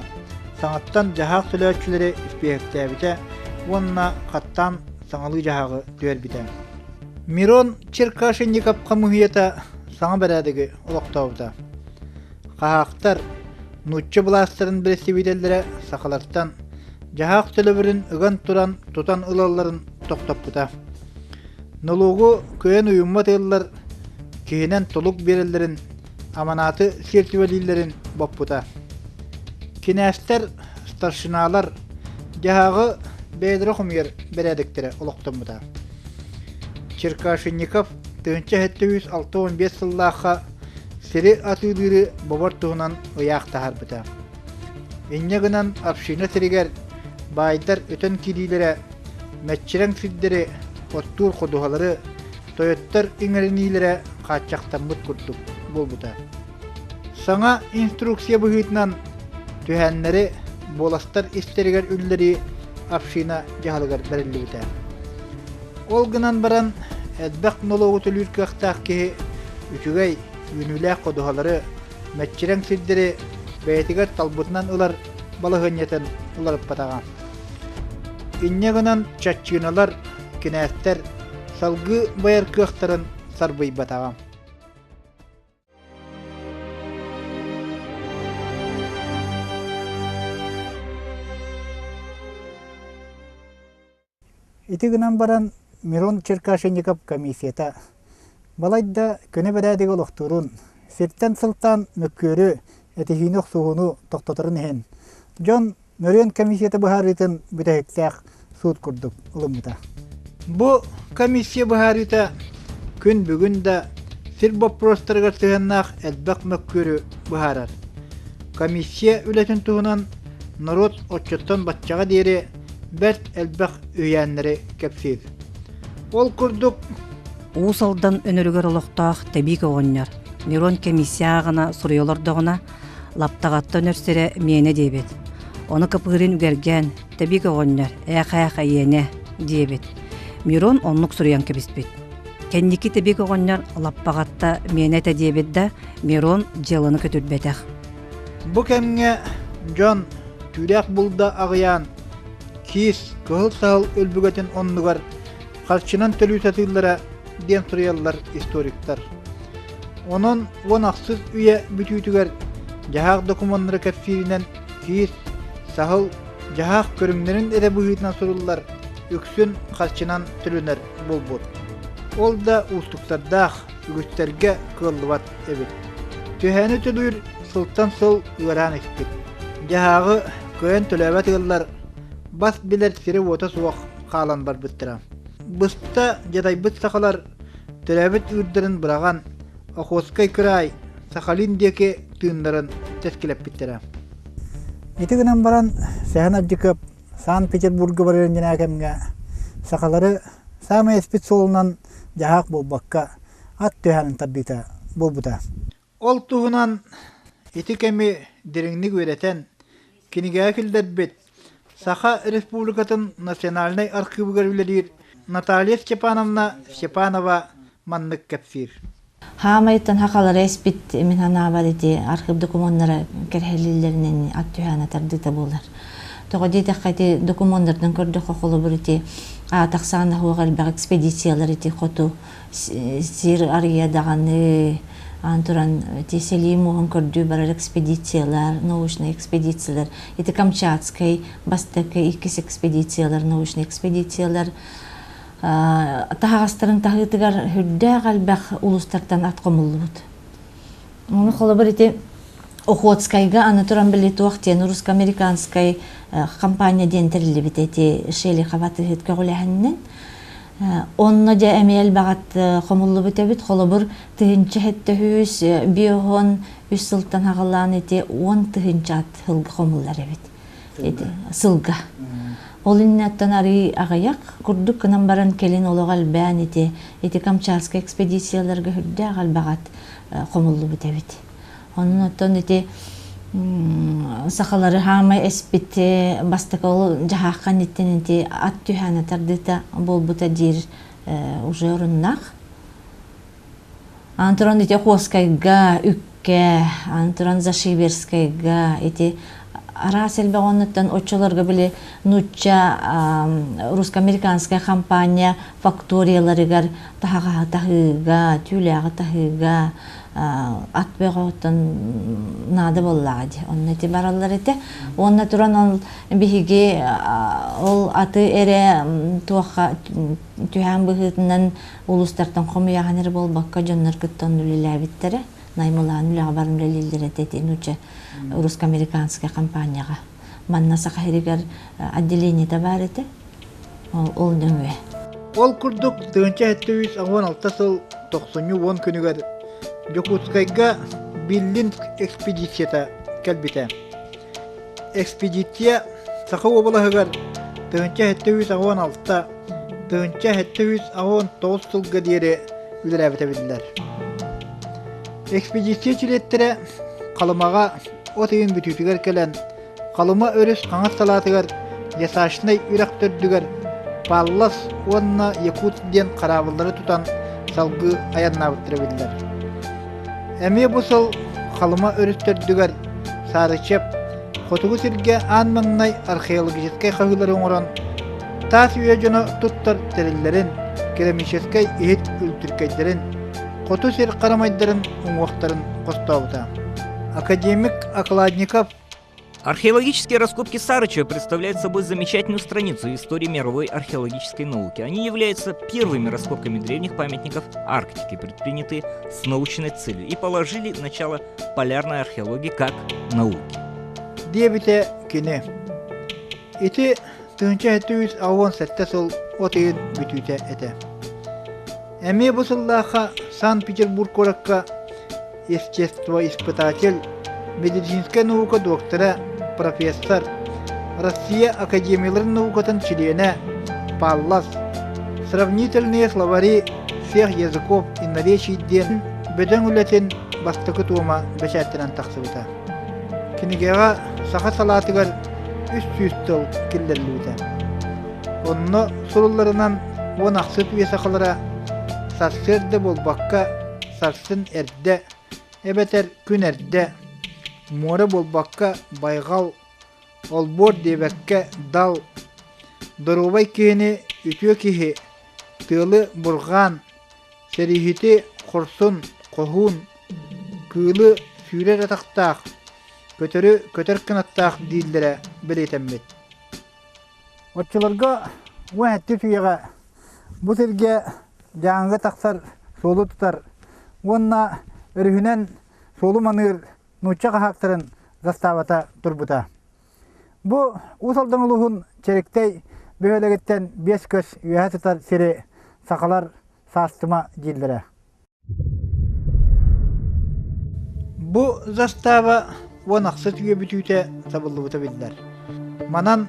саҥаттан дьаһаах төлөөччүлэри испииһэктээбитэ уонна хаттаан саҥалыы дьаһааҕы түһэрбитэ. Мирон Черкашенников хамыыһыйата саҥа бэрээдэги олохтообута. Хаһаахтар, нуучча былаастарын бэрэстэбиитэллэрэ сахалартан дьаһаах төлөбүрүн ыган туран тутан ылалларын тохтоппута. Нолуогу кыайан уйуммат ыаллар киһинэн толук биэрэллэрин, аманааты сиэртибэлииллэрин боппута. Кинээстэр, старшиналар дьаһааҕы бэйэлэрэ хомуйар бэрээдэктэрэ олохтоммута. Черкашенников 1765 сыллаахха сири атыылыыры бобор туһунан ыйаах таһаарбыта. Инньэ гынан община сиригэр баайдар өтөн киириилэрэ мэччирэҥ сирдэри, оттуур ходуһалары тойоттор иҥэриниилэрэ хааччахтаммыт курдук буолбута. Саҥа инструкция быһыытынан түһээннэри буоластар истэригэр үллэрии община дьаһалыгар бэриллибитэ. Ол гынан баран элбэх нолуогу төлүүр кыахтаах киһи үчүгэй, үүнүүлээх ходуһалары, мэччирэҥ сирдэри бэйэтигэр талбытынан ылар балаһыанньатын уларыппатаҕа. Инньэ гынан чаччыыналар, кинээстэр салгыы байар кыахтарын сарбыйбатаҕа. Ити гынан баран Мирон Черкашенников комиссията балайда көнө бэрээдэги олохтуурун, сиртэн сылтаан мөккүөрү, этиһиини-охсуһууну тохтоторун иһин, дьон Мөрүөн комиссията быһаарыытын бүтэһиктээх суут курдук ылыммыта. Бу комиссия быһаарыыта күн бүгүн да сир боппуруостарыгар сыһыаннаах элбэх мөккүөрү быһаарар. Комиссия үлэтин туһунан норуот оччоттон баччаҕа диэри бэрт элбэх үһүйээннэри кэпсиир. Ол курдук Уус Алдан Өнөрүгэр олохтоох Тэбиик оҕонньор Мирон комиссия ааҕына суруйа олордоҕуна Лаптаҕаттан өр сирэ миэнэ диэбит. Ону Капырин үгэргээн, Тэбиик оҕонньор, ээх-ээх эйиэнэ, диэбит. Мирон оннук суруйан кэбиспит. Кэнники Тэбиик оҕонньор Лаппаҕатта миэнэ этэ диэбит да, Мирон дьыаланы көтүрбэтэх. Бу кэмҥэ дьон түүлээх булда аҕыйаан, киис, кыһыл саһыл өлбүгэтин оннугар харчынан төлүү сатыыллара диэн суруйаллар историктар. Онон уон ахсыс үйэ бүтүүтүгэр дьаһаах докумуоннара кэпсииринэн киис, саһыл, дьаһаах көрүҥнэрин эрэ быһыытынан суруллар, үксүн харчынан төлөнөр буолбут. Ол да уустуктардаах, үгүстэргэ кыаллыбат эбит. Түһээни төлүүр сылтан сыл ыараан испит. Дьаһааҕы кыайан төлөөбөт ыаллар бас билэр сирэ-уота суох хаалан барбыттара. Быста дьадайбыт сахалар төрөөбүт ыырдарын быраҕан Охотскай кыраай Сахалин диэки тыыннарын тэскилэппиттэрэ. Ити гынан баран Сэһэн Ардьыкыап Санкт-Петербурга барар иннинэ кэмҥэ сахалары саамай эспит суолунан дьаһаах буолбакка ат түһээнин тардыыта буолбута. Ол туһунан ити кэми дириҥник үөрэтэн, кинигэҕэ киллэрбит Саха Республикатын национальнай архыыбыгар үлэлиир Наталья Степановна Степанова маннык кэпсиир. Хаамайыттан хахалара эспит мин санаабар ити архыып докумуоннара кэрэһэлииллэринэн ат түһээнэ тардыыта буолар. Тоҕо диэтэххэ ити докумуоннартан көрдөххө холобур ити аатахсаана суох элбэх экспедициялар ити хоту сир арыйа даҕаны аан туран ити сэлии муоһун көрдүү барар экспедициялар, научнай экспедициялар, ити Камчатскай бастакы иккис экспедициялар, научнай экспедициялар таһаҕастарын таһыытыгар үрдээх элбэх улуустартан ат хомуллубут. Ону холобур ити Охотскайга аны туран били туох диэн русско-американскай компания диэн тэриллибит эти Шелихова тыһыт көҕүлээһининэн. Онно дьэ эмиэ элбэҕит хомуллубут эбит. Холобур, 1700 биоһон үс сылтан аҕалаан ити 10 000 ат сылга хомуллар эбит. Ити сылга. Ол иннаттан арый аҕыйах курдук гынан баран кэлин олох элбээн ити ити Камчатскай экспедицияларга үрдээх элбэҕит хомуллубут эбит. Онон оттон ити сахалары хаамай эспит бастакы ол дьаһаахха инниттэн ити ат түһээнэ тардыыта буолбута диир уже оруннаах. Аны туран ити Охотскайга, Үккэ, аны туран Зашиверскайга ити араас элбэх оннуттан оччолорго били нуучча русско-американскай компания факторияларыгар таһаҕаһы таһыыга, түүлээҕи таһыыга ат бөҕөттөн наада буоллаҕа дии. Онно ити бараллар этэ. Уонна туран ол биһиги ол аты эрэ туохха түһээн быһыытынан улуустартан хомуйаҕын эрэ буолбакка дьоннор кытта онно үлэлээбиттэрэ. Наймылаан үлэҕэ баран үлэлииллэр этэ ити нуучча русско-американскай компанияҕа. Манна Саха сиригэр отделениета баар этэ. Ол, ол нөҥүө. Ол курдук 1786 сыл тохсунньу 10 күнүгэр Дьокуускайга Биллинск экспедицията кэлбитэ. Экспедиция Саха уобалаһыгар 1786 1789 сылга диэри үлэлээбитэ биллэр. Экспедиция чилиэттэрэ Халымаҕа от ыйын бүтүүтүгэр кэлэн Халыма өрүс хаҥас салаатыгар Ясачнай үрэх төрдүгэр Паллас уонна Якут диэн хараабыллары тутан салгыы айаннаабыттара биллэр. Эмиэ бу сыл Халыма өрүс төрдүгэр Сарычев хотугу сиргэ аан маҥнай археологическай хаһыылары оҥорон таас үйэ дьоно туттар тэриллэрин, керамическай иһит үлтүркэйдэрин, хоту сир харамайдарын уҥуохтарын хостообута. Академик Окладников Археологические раскопки Сарычева представляют собой замечательную страницу истории мировой археологической науки. Они являются первыми раскопками древних памятников Арктики, предпринятые с научной целью, и положили начало полярной археологии как науки. Диэбитэ кини. Ити 1787 сыл от ыйын бүтүүтэ этэ. Эмиэ бу сыллаахха Санкт-Петербург куоракка естествоиспытатель, медицинскэй наука доктора, профессор, Россия академияларын наукатын чилиэнэ Паллас «Сравнительные словари всех языков и наречий» диэн бөдөҥ үлэтин бастакы туома бэчээттэнэн тахсыбыта. Кинигэҕэ саха салаатыгар 300 тыл киллэриллибитэ. Онно сурулларынан 16 үйэ сахалара сарсыарда буолбакка сарсын эрдэ эбэтэр күн эрдэ, муора буолбакка байҕал, олбуор диэбэккэ дал, доруобай киһини үтүө киһи, тыалы бурҕаан, сэрииһити хорсун, хоһуун, кыылы сүүрэр атахтаах, көтөрү көтөр кынаттаах дииллэрэ бэлиэтэммит. Оччолорго 17 үйэҕэ бу сиргэ Дьааҥыга тахсар суолу тутар уонна өрүһүнэн суолу маныыр нуучча хаһаактарын заставата турбута. Бу Уус Алдан улууһун Чэриктэй бөһүөлэгиттэн 5 көс үөһэ сытар сири сахалар Саастыма дииллэрэ. Бу застава 16 үйэ бүтүүтэ сабыллыбыта биллэр. Манан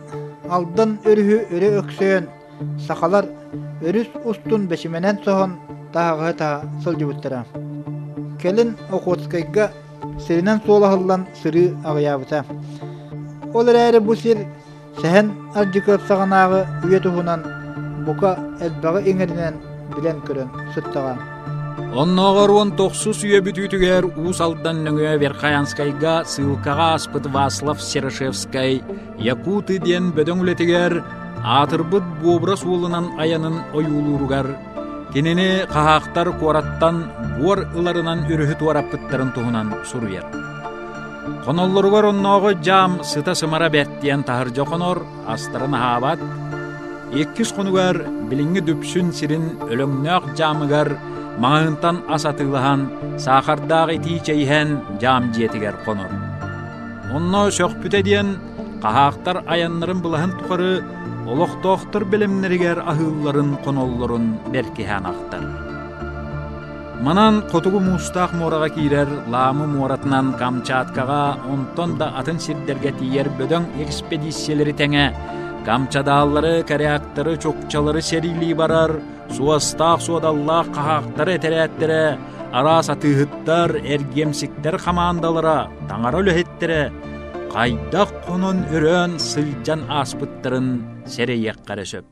Алдан өрүһү өрө өксөйөн, сахалар өрүс устун бэчимэнэн соһон таһаҕаһы таһа сылдьыбыттара. Кэлин Охотскайга сиринэн суол аһыллан сырыы аҕыйаабыта. Ол эрээри бу сир Сэһэн Ардьыкыап саҕанааҕы үйэ туһунан бука элбэҕи иҥэринэн билэн-көрөн сыттаҕа. Оннооҕор 19 үйэ бүтүүтүгэр Уус Алдан нөҥүө Верхоянскайга сыылкаҕа ааспыт Васлав Серошевскай «Якуты» диэн бөдөҥ үлэтигэр аатырбыт буобура суолунан айанын ойуулууругар кинини хаһаахтар куораттан буор ыларынан өрүһү туораппыттарын туһунан суруйар. Хоноллоругар оннооҕу дьаам сыта-сымара бэрт диэн таһырдьа хонор, астарын аһаабат. Иккис хонугар билиҥҥи Дүпсүн сирин өлөҥнөөх дьаамыгар маҕаһыынтан ас атыылаһан, саахардаах итии чэй иһэн дьаам дьиэтигэр хонор. Онно сөхпүтэ диэн, хаһаахтар айаннарын былаһын тухары олохтоохтор бэлэмнэригэр аһыылларын, хоноллорун бэркиһээн ахтар. Манан Хотугу Муустаах муораҕа киирэр Лаамы муоратынан Камчаткаҕа, онтон да атын сирдэргэ тиийэр бөдөҥ экспедициялэри тэҥэ камчадааллары, коряктары, чукчалары сэриилии барар суостаах-суодаллаах хаһаактары этэрээттэрэ, араас атыыһыттар, эргиэмсиктэр хамаандалара, таҥара үлэһиттэрэ хайдах хонон-өрөөн сылдьан ааспыттарын сэрэйиэххэ эрэ сөп.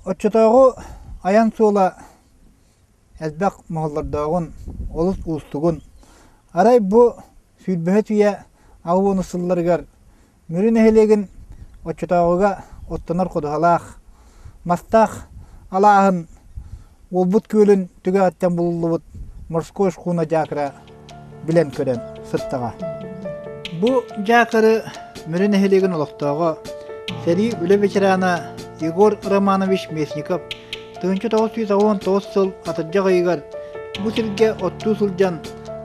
Оччотооҕу айан суола элбэх моһоллордооҕун, олус уустугун, арай бу сүүрбэһис үйэ 80 сылларыгар Мүрү нэһилиэгин оччотооҕуга оттонор ходуһалаах, мастаах алааһын Уолбут күөлүн түгэҕиттэн булуллубут морской шхуна дьаакыра билэн көрөн сыттаҕа. Бу дьаакыры Мүрү нэһилиэгин олохтооҕо, сэрии үлэ ветерана Егор Романович Местников 1919 сыл атырдьах ыйыгар бу сиргэ оттуу сылдьан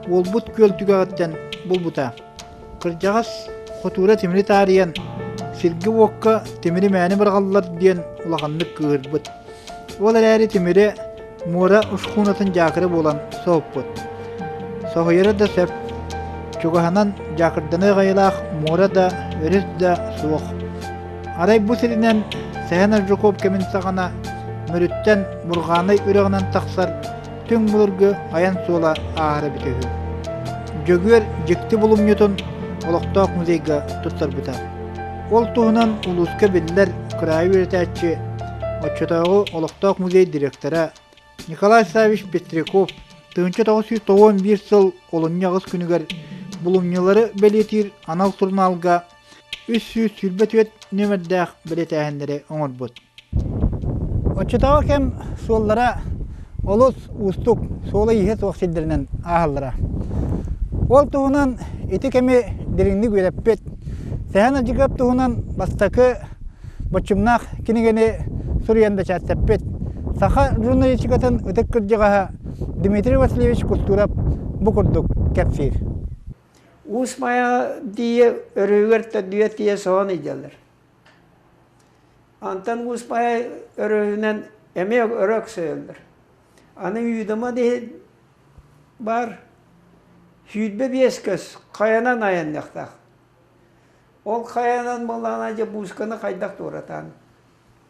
Уолбут күөл түгэҕиттэн булбута. Кырдьаҕас хотуура тимири таарыйан, сиргэ-уокка тимири мээнэ быраҕаллар диэн улаханнык кыыһырбыт. Ол эрээри тимири муора ушхуунатын дьаакыра буолан соһуппут. Соһуйара да сөп, чугаһынан дьаакырданыах айылаах муора да, өрүс да суох. Арай бу сиринэн Сэһэн Аржаков кэмин саҕана Мүрүттэн Бурҕаанай үрэҕинэн тахсар түҥ былыргы айан суола ааһара эбитэ үһү. Дьөгүөр дьикти булумньутун олохтоох музейга туттарбыта. Ол туһунан улууска биллэр кыраайы үөрэтээччи, оччотооҕу олохтоох музей директора Николай Саввич Петряков 1991 сыл олунньу аҕыс күнүгэр булумньулары бэлиэтиир анал сурунаалга 324 нүөмэрдээх бэлиэтээһиннэри оҥорбут. Оччотооҕу кэм суоллара олус уустук, суола-ииһэ суох сирдэринэн ааһаллара. Ол туһунан ити кэми дириҥник үөрэппит Сэһэн Ардьыкыап туһунан бастакы боччумнаах кинигэни суруйан бэчээттэппит саха журналистикатын ытык кырдьаҕаһа Дмитрий Васильевич Кустуров бу курдук кэпсиир. Уус Майаҕа тиийэ өрүһүгэр төрдүгэр тиийэ соһон илдьэллэр. Антон Уус Майа өрүһүнэн эмиэ өрө өксөйөллөр. Аны Үүдөмө диһи баар 25 көс хайанан айанныахтаах. Ол хайанан буоллаҕына дьэ буусканы хайдах туоратаан.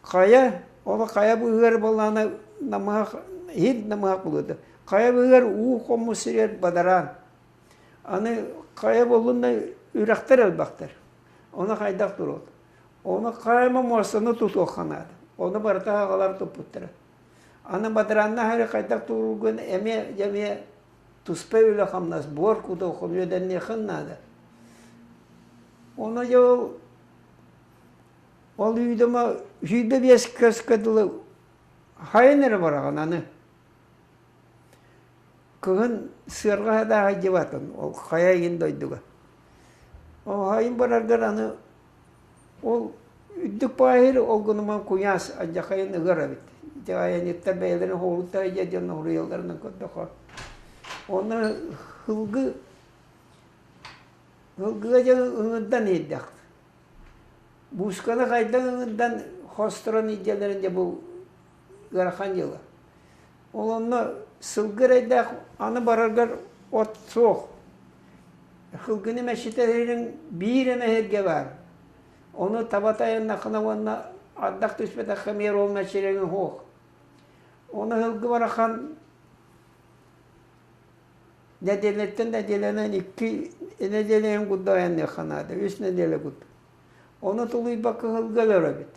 Хайа, ол хайа быыһыгар буоллаҕына намыһах, иһит намыһах булуота. Хайа быыһыгар уу хоммут сиригэр бадараан. Аны хайа буоллун да үрэхтэр элбэхтэр. Ону хайдах туруот? Ону хайма муостаны тутуохха наада. Ону барыта аҕалар туппуттара. Аны бадарааннаах эрэ хайдах туруургун эмиэ дьэ эмиэ туспа үлэ-хамнас, буор кутуоххун, үөдэнниэххин наада. Ону дьэ ол ол үүдөмө 25 көскө дылы хайан эрэ бараҕын аны. Кыһын сыарҕа садааһа дьыбатын, ол хайа иһин дойдуга. Оһайын бараргар аны ол үрдүк баайыр ол гыныман куйаас алдьархайын ыгар эбит. Ити айанньыттар бэйэлэрин хоһууттара дьэ дьон уруйалларынан көрдөххө. Онно һылгы һылгыга дьэ ыҥырдан иһирдэх. Буусканы хайдах ыҥырдан хосторон илдьэллэрин дьэ бу ыарахан дьыала. Ол онно сылгы эрэйдээх аны бараргар от суох. Сылгыны мэччитэрин биир эмэ сиргэ баар. Ону таба тайаннаххына уонна ардах түспэтэххэ эмиэ ол мэччирэҥи суох. Ону сылгы барахан нэдиэлэттэн нэдиэлэнэн икки нэдиэлэйин курдук айанныахха наада, үс нэдиэлэ курдук. Ону тулуйбакка сылгы өлөр эбит.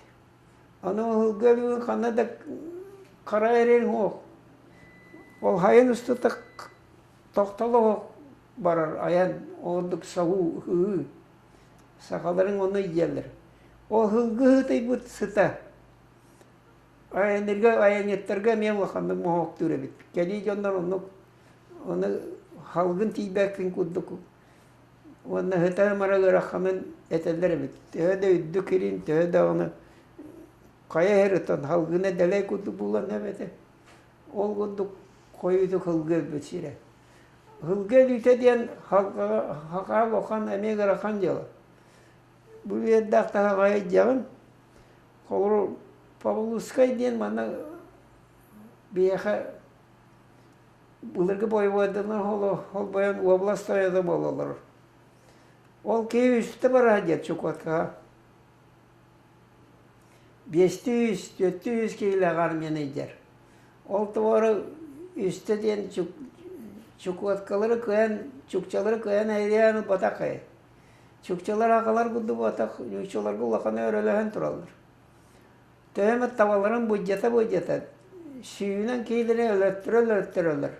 Аны ыһылга өлүүн ханна да хара эриэн суох. Ол хайын устата тохтоло барар айан ордук саһуу ыһыы. Сахаларыҥ ону ийэлэр. Ол ыһылгы ыһытыйбыт сыта айаннарга айанньыттарга эмиэ улаханнык моһуоктуур эбит. Кэлии дьоннор оннук ону халгын тиийбэккин курдук Уонна сыта-ымара ыараханын этэллэр эбит. Төһө да үрдүк ирин, төһө даҕаны хайа иһэр оттон салгына дэлэй курдук буолан эбэтэ. Ол курдук хойуутук сылгы өлбүт сирэ. Сылгы өлүүтэ диэн хахаал улахан эмиэ ыарахан дьыала. Бу үөрдээх таһаҕаһы илдьэҕин. Холобур, Павловскай диэн манна биһиэхэ Былыргы бойобуойданар холбойон уобалас тойоно буола олорор. Ол киһи үстэ бараһа диэн Чукоткаҕа. Биэстии үс, түөртүү үс киһилээх армияны илдьэр. Ол туора үстэ диэн Чукоткалары кыайан, чукчалары кыайан эйэлээн ылбатах ээ. Чукчалар аҕалар курдук буолбатах, нууччаларга улаханы өрөлөһөн тураллар. Төһө эмэ табаларын былдьата-былдьата, сүүнэн киһилэри өлөртөрө-өлөртөрөлөр.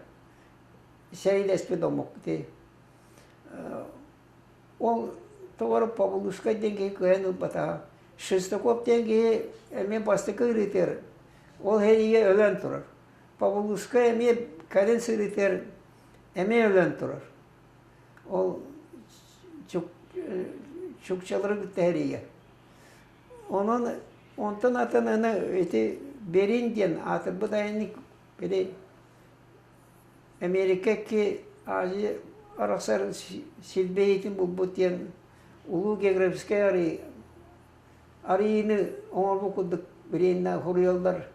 Сэриилэспит омук ити. Ол тоҕо Павлушка диэн киһи кыайан ылбатаҕа. Шестаков диэн киһи эмиэ бастакы ырыытыгар ол сэриигэ өлөн турар. Павлушка эмиэ кэлин сырыытыгар эмиэ өлөн турар. Ол чукчалары кытта сэриигэ. Онон онтон атын аны ити Берин диэн аатырбыт айанньык били Америка икки Азия арахсар силбэһиитин булбут диэн улуу географическай арыы арыйыыны оҥорбут курдук билиэннэ суруйаллар.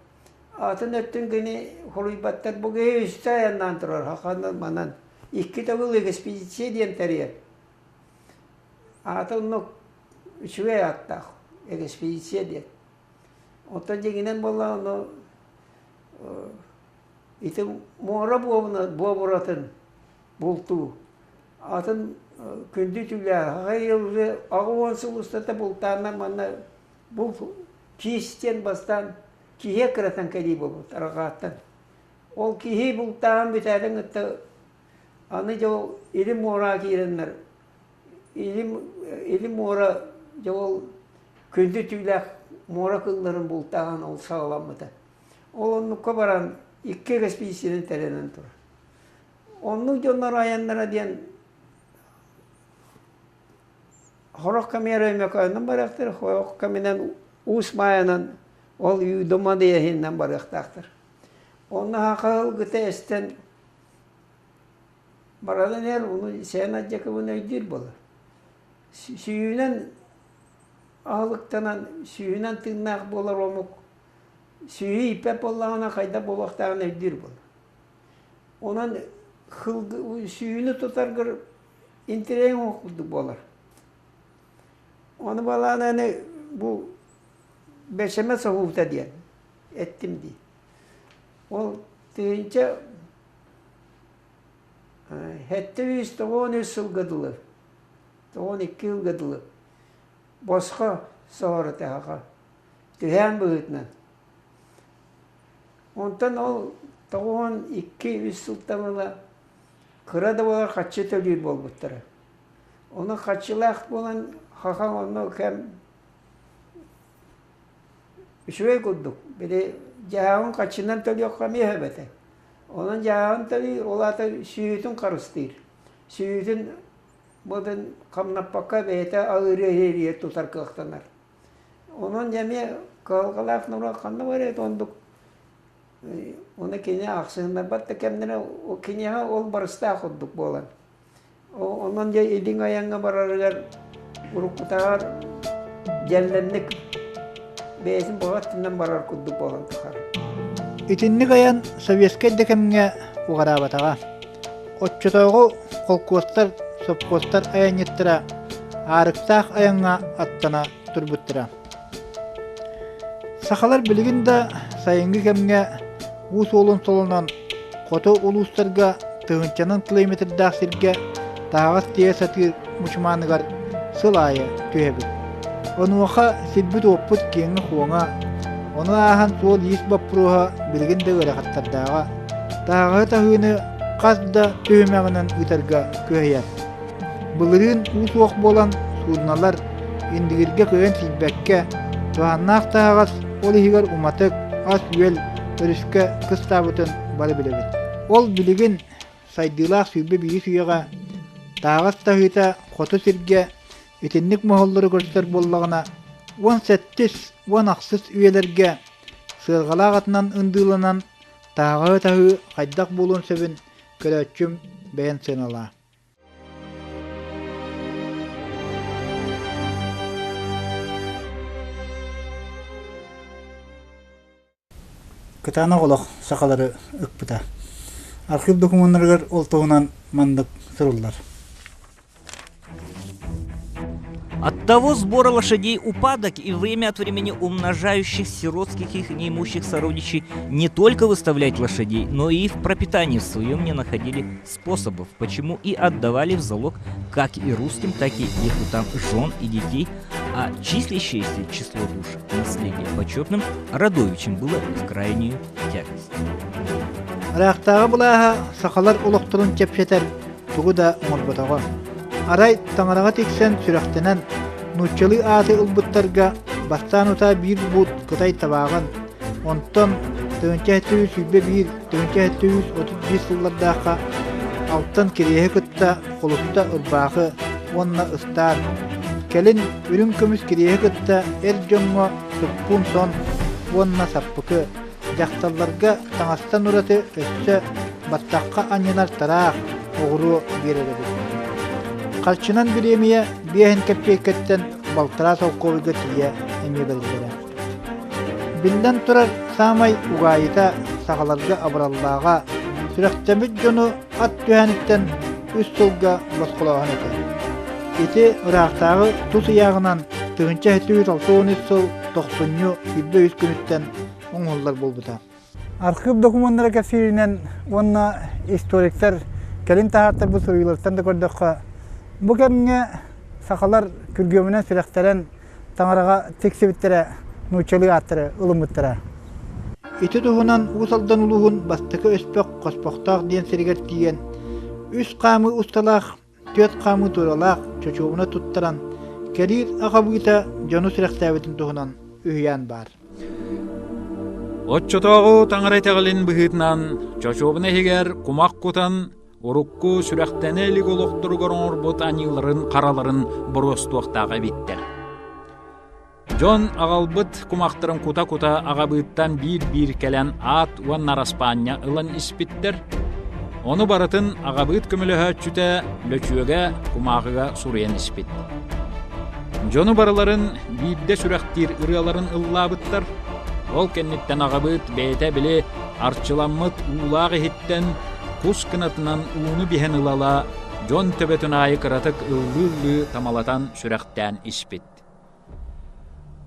Атын өттүн кини суруйбаттар бу киһи үстэ айаннаан турар хаханан манан икки төгүл экспедиция диэн тэрийэр. Аата оннук үчүгэй ааттаах экспедиция диэн. Оттон дьиҥинэн буолла ону ити муора буобуратын бултуу атын күндү түүлээҕи 80 сыл устата бултааннар манна бу киис диэн бастаан киһи кыратан кэлии буолбут арҕааттан. Ол киһи бултаан бүтээтин кытта аны дьэ ол илин муораҕа киирэннэр Илим, илим муора дьэ ол күндү түүлээх муора кылларын бултааһын ол саҕаламмыта. Ол оннукка баран икки экспедицияны тэринэн турар. Оннук дьоннор айаннара диэн хорох камера Өймөкөөнүн барыахтар, хорох каминан Уус Маайанан ол Юдома иһинэн барыахтаахтар. Онно хаха ылгыта эстэн Баран иһэр ону Сээн Адьакыбын өйдүүр буолар. Сүүһүнэн аһылыктанан, сүүһүнэн тыыннаах буолар омук сүүһү ииппэт буоллаҕына хайдах буолуохтааҕын өйдүүр буолар. Онон сүүһүнү тутаргар интэриэһиҥ суох курдук буолар. Ону балаан аны бу бэчэмэ соһуута диэн эттим дии. Ол тыһыынча 793 сылга дылы, 92 сылга дылы босхо соһор этэ аҕа түһээн быһыытынан. Онтон ол 92-үс сылтан ыла кыра да буолар хаччы төлүүр буолбуттара. Ону хаччылаах буолан хахаҥ онно кэм Үчүгэй курдук, били дьаһааҕын хаччынан төлүөххэ эмиэ сөп этэ. Онон дьаһааҕын төлүүр, ол аата сүөһүтүн харыстыыр. Сүөһүтүн Бу хамнаппакка бэйэтэ аһыыры тутар кыахтанар. Онон эмиэ кыһалҕалаах норуот ханна барыай оннук Ону кини ахсыһыннарбат да кэмнэрэ киниэхэ ол барыстаах курдук буолан. Онон дьэ илиҥ айаҥҥа барарыгар уруккутааҕар дьэллэнник бэйэтин баҕа өттүнэн барар курдук буолан тахар. Итинник айан советскай да кэмҥэ уҕараабатаҕа. Оччотооҕу холкуостар, сопхуостар айанньыттара аарыктаах айаҥҥа аттана турбуттара. Сахалар билигин да сайыҥҥы кэмҥэ уу суолун солонон хоту улуустарга тыһыынчанан километрдаах сиргэ таһаҕас тиэйэ сатыыр мучумааныгар сыл аайы түһэбит. Онуоха сирбит-уоппут киэҥэ-куоҥа, ону ааһан суол-иис боппуруоһа билигин да ыарахаттардааҕа, таһаҕаһы таһыыны хас да түһүмэҕинэн ыытарга күһэйэр. Былырыын уу суох буолан суудуналар Индигиргэ көйөн тиийбэккэ, туһааннаах таһаҕас, ол иһигэр уматык, ас-үөл өрүскэ кыстаабытын бары билэбит. Ол билигин сайдыылаах 21 үйэҕэ таһаҕас таһыыта хоту сиргэ итинник моһоллору көрсөр буоллаҕына, 17 18 үйэлэргэ сыарҕалаах атынан ындыыланан таһаҕаһы таһыы хайдах буолуон сөбүн көрөөччүм бэйэн сыаналаа. Кытаанах олох сахалары ыкпыта. Архыып докумуоннарыгар ол туһунан маннык суруллар. От того сбора лошадей упадок и время от времени умножающих сиротских их неимущих сородичей не только выставлять лошадей, но и в пропитании в своем не находили способов, почему и отдавали в залог как и русским, так и якутам жен и детей, а числящееся число душ наследия почетным родовичем было в крайнюю тягость. Ыраахтааҕы былааһа сахалар олохторун чэпчэтэр тугу да оҥорботоҕо. Арай таҥараҕа тиксэн сүрэхтэнэн нууччалыы ааты ылбыттарга бастаан утаа биир буут кытай табааҕын, онтон 1721 1731 сыллардаахха алтан кириэһи кытта холуста ырбаахы уонна ыстаан, кэлин үрүҥ көмүс кириэһи кытта эр дьоҥҥо суппуун сон уонна саппыкы, дьахталларга таҥастан ураты өссө баттахха анньынар тараах, оҕуруо биэрэр эбит. Харчынан бириэмийэ биэһин кэппиэйкэттэн балтараа солкуобайга тиийэ эмиэ бэриллэрэ. Биллэн турар, саамай угаайыта сахаларга абыраллааҕа, сүрэхтэммит дьону ат түһээниттэн үс сылга босхолооһун этэ. Ити ыраахтааҕы тус ыйааҕынан 1763 сыл тохсунньу 23 күнүттэн оҥоһуллар буолбута. Архыып докумуоннара кэпсииринэн уонна историктар кэлин таһаартарбыт суруйууларыттан да көрдөххө, бу кэмҥэ сахалар күргүөмүнэн сүрэхтэрэн таҥараҕа тиксибиттэрэ, нууччалыы ааттары ылыммыттара. Ити туһунан Уус Алдан улууһун бастакы Өспөх Хоспохтоох диэн сиригэр тиийэн, үс хаамыы усталаах, түөрт хаамыы туоралаах чочуобуна туттаран, кэриир аҕабыыта дьону сүрэхтээбитин туһунан үһүйээн баар. Оччотооҕу таҥара итэҕэлин быһыытынан чочуобуна иһигэр кумах кутан, урукку сүрэхтэнэ илик олохторугар оҥорбут аньыыларын-хараларын боруостуохтаах эбиттэр. Дьон аҕалбыт кумахтарын кута-кута аҕабыыттан биир-биир кэлэн аат уонна араспаанньа ылан испиттэр. Ону барытын аҕабыыт көмөлөһөөччүтэ Лөчүөгэ кумааҕыга суруйан испит. Дьону барыларын биирдэ сүрэхтиир ырыаларын ыллаабыттар. Ол кэнниттэн аҕабыыт бэйэтэ били арчыламмыт уулаах иһиттэн кус кынатынан ууну биһэн ыла-ыла дьон төбөтүн аайы кыратык ыллыы-ыллыы тамалатан сүрэхтээн испит.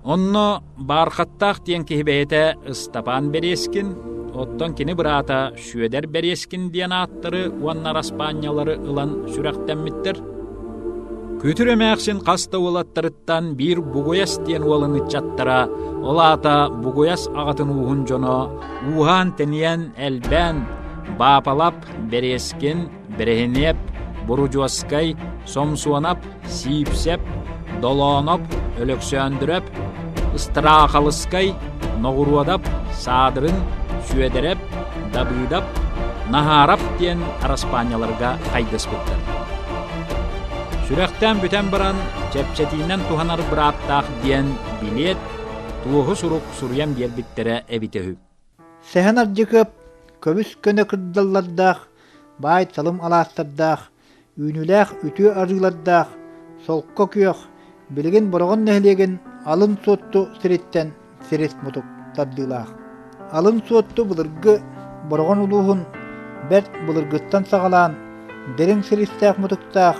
Онно Баархаттаах диэн киһи бэйэтэ Ыстапаан Бэриэскин, оттон кини быраата Сүөдэр Бэриэскин диэн ааттары уонна араспаанньалары ылан сүрэхтэммиттэр. Күтүр эмээхсин хас да уолаттарыттан биир Бугуйас диэн уолун ыччаттара, ол аата Бугуйас аҕатын ууһун дьоно ууһаан-тэнийэн элбээн Баапалап, Бэриэскин, Бэрэһиниэп, Бурудьуоскай, Сомсуонап, Сиипсэп, Долооноп, Өлөксөөндүрэп, Ыстыраахалыскай, Ноҕуруодап, Саадырын, Сүөдэрэп, Дабыыдап, Наһаарап диэн араспаанньаларга хайдыспыттар. Сүрэхтээн бүтэн баран, чэпчэтиинэн туһанар бырааптаах диэн билиэт, туоһу сурук суруйан биэрбиттэрэ эбитэ үһү. Сэһэн Ардьыкыап көбүс-көнө кырдаллардаах, баай-талым алаастардаах, үүнүүлээх үтүө арыылардаах, солко күөх, билигин Бороҕон нэһилиэгин Алын Суотту сириттэн сирис мутук тардыылаах. Алын Суотту былыргы Бороҕон улууһун бэрт былыргыттан саҕалаан дириҥ силистээх мутуктаах,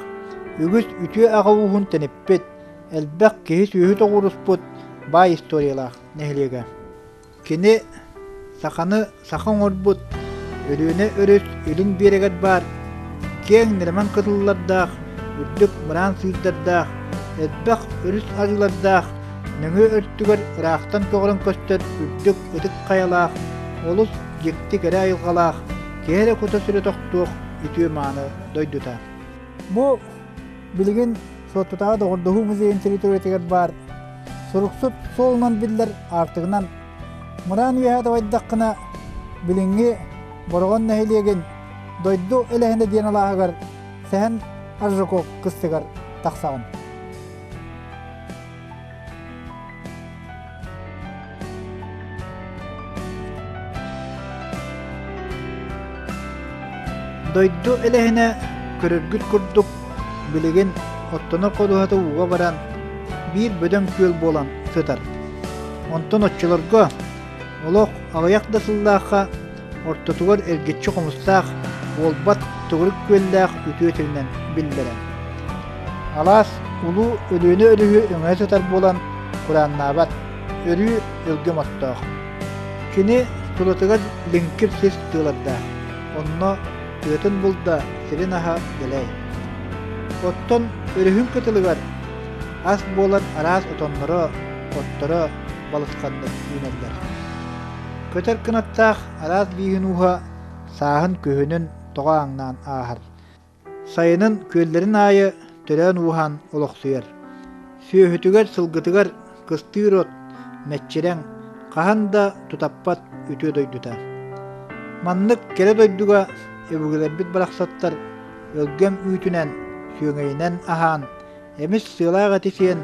үгүс үтүө аҕа ууһун тэниппит, элбэх киһи-сүөһү тоҕуоруспут баай историялаах нэһилиэгэ. Кини саханы саха оҥорбут Өлүөнэ өрүс илин биэрэгэр баар киэҥ нэлэмэн кытыллардаах, үрдүк мыраан сыырдардаах, элбэх өрүс арыылардаах, нөҥүө өртүгэр ыраахтан көҕөрөн көстөр үрдүк ытык хайалаах, олус дьикти кэрэ айылҕалаах, киһи эрэ кута-сүрэ тохтуох үтүө-мааны дойдута. Бу билигин Суоттутааҕы доҕордоһуу музейын территориятыгар баар Суруксут суолунан биллэр аартыгынан мыраан үөһэ дабайдаххына билиҥҥи Бороҕон нэһилиэгин Дойду Элэһинэ диэн алааһыгар Сэһэн Аржаков кыстыгар тахсаҕын. Дойду Элэһинэ көрөргүт курдук билигин оттонор ходуһата ууга баран биир бөдөҥ күөл буолан сытар. Онтон оччолорго олох аҕыйах да сыллаахха ортотугар эргиччи хомустаах уолбат төгүрүк күөллээх үтүө сиринэн биллэрэ. Алаас улуу Өлүөнэ өрүһү өҥөйө сытар буолан курааннаабат, өрүү өлгөм оттоох. Кини тулатыгар лиҥкир сис тыалардаах, онно тыатын булда, сирин аһа дэлэй. Оттон өрүһүн кытылыгар ас буолар араас отонноро, отторо балысханнык үүнэллэр. Көтөр кынаттаах араас бииһин ууһа сааһын күһүнүн тоҕо ааҥнаан ааһар. Сайынын күөллэрин аайы төрөөн-ууһаан олохсуйар. Сүөһүтүгэр, сылгытыгар кыстыыр от, мэччирэҥ, хаһан да тутаппат үтүө дойдута. Маннык кэрэ дойдуга өбүгэлэрбит барахсаттар өлгөм үүтүнэн, сүөҥэйинэн аһаан, эмис сыалаах эти сиэн,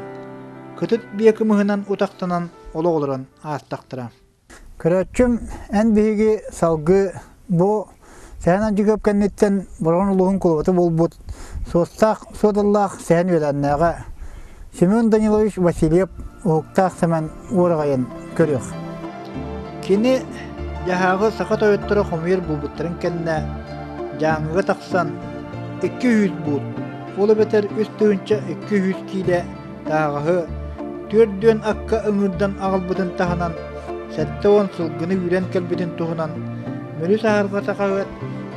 кытыт биэ кымыһынан утахтанан олох олорон аастахтара. Көрөөччүм, эн биһиги салгыы бу Сэһэн Андьыгыап кэнниттэн Бороҕон улууһун кулубата буолбут суостаах суодаллаах Сэһэн үөлээннээҕэ Семен Данилович Васильев Уһуктаах Сэмэн уораҕайын көрүөх. Кини дьаһааҕы саха тойотторо хомуйар буолбуттарын кэннэ Дьааҥыга тахсан 200 буут, ол эбэтэр 3200 киилэ таһаҕаһы түөрдүөн акка ыҥыырдан аҕалбытын таһынан 70 сылгыны үүрэн кэлбитин туһунан Мүрү саһарҕата хаһыат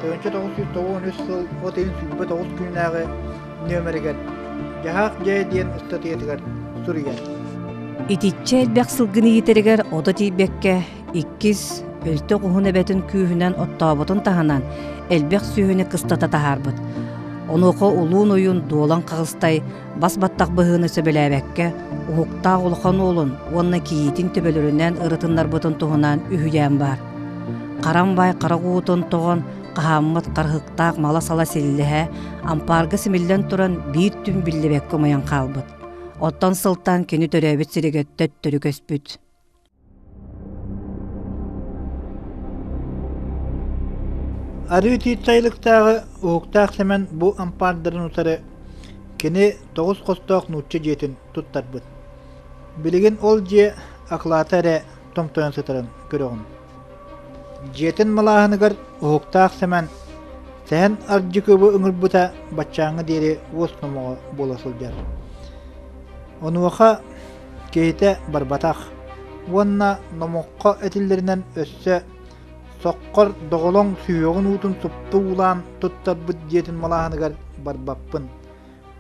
1993 сыл от ыйын 29 күнүнээҕи нүөмэригэр «Дьаһаах дьайа» диэн ыстатыйатыгар суруйар. Итиччэ элбэх сылгыны иитэригэр ото тиийбэккэ иккис Өлтөх уһун эбэтин күүһүнэн оттооботун таһынан элбэх сүөһүнү кыстата таһаарбыт. Онуоха улуун ойуун Дуолан Хаҕыстай бас баттах быһыыны сөбүлээбэккэ, уһуктаах улахан уолун уонна кийиитин төбөлөрүнэн ырытыннарбытын туһунан үһүйээн баар. Харам баай харах уутун тоҕон, хаһааммыт харыһыктаах мала-сала силлэһэ, ампаарга симиллэн туран биир түн биллибэккэ умайан хаалбыт. Оттон сылтан кини төрөөбүт сиригэр төттөрү көспүт. Арыы Тиит сайылыктааҕы Уһуктаах Сэмэн бу ампаардарын утары кини тоҕус хостоох нуучча дьиэтин туттарбыт. Билигин ол дьиэ акылаата эрэ томтойон сытарын көрөҕүн. Дьиэтин малааһыныгар Уһуктаах Сэмэн Сэһэн Ардьыкыбы ыҥырбыта баччааҥҥа диэри уос номоҕо буола сылдьар. Онуоха киһитэ барбатах уонна номоххо этиллэринэн өссө соххор доҕолоҥ сүһүөҕүн уутун супту уулаан туттарбыт дьиэтин малааһыныгар барбаппын,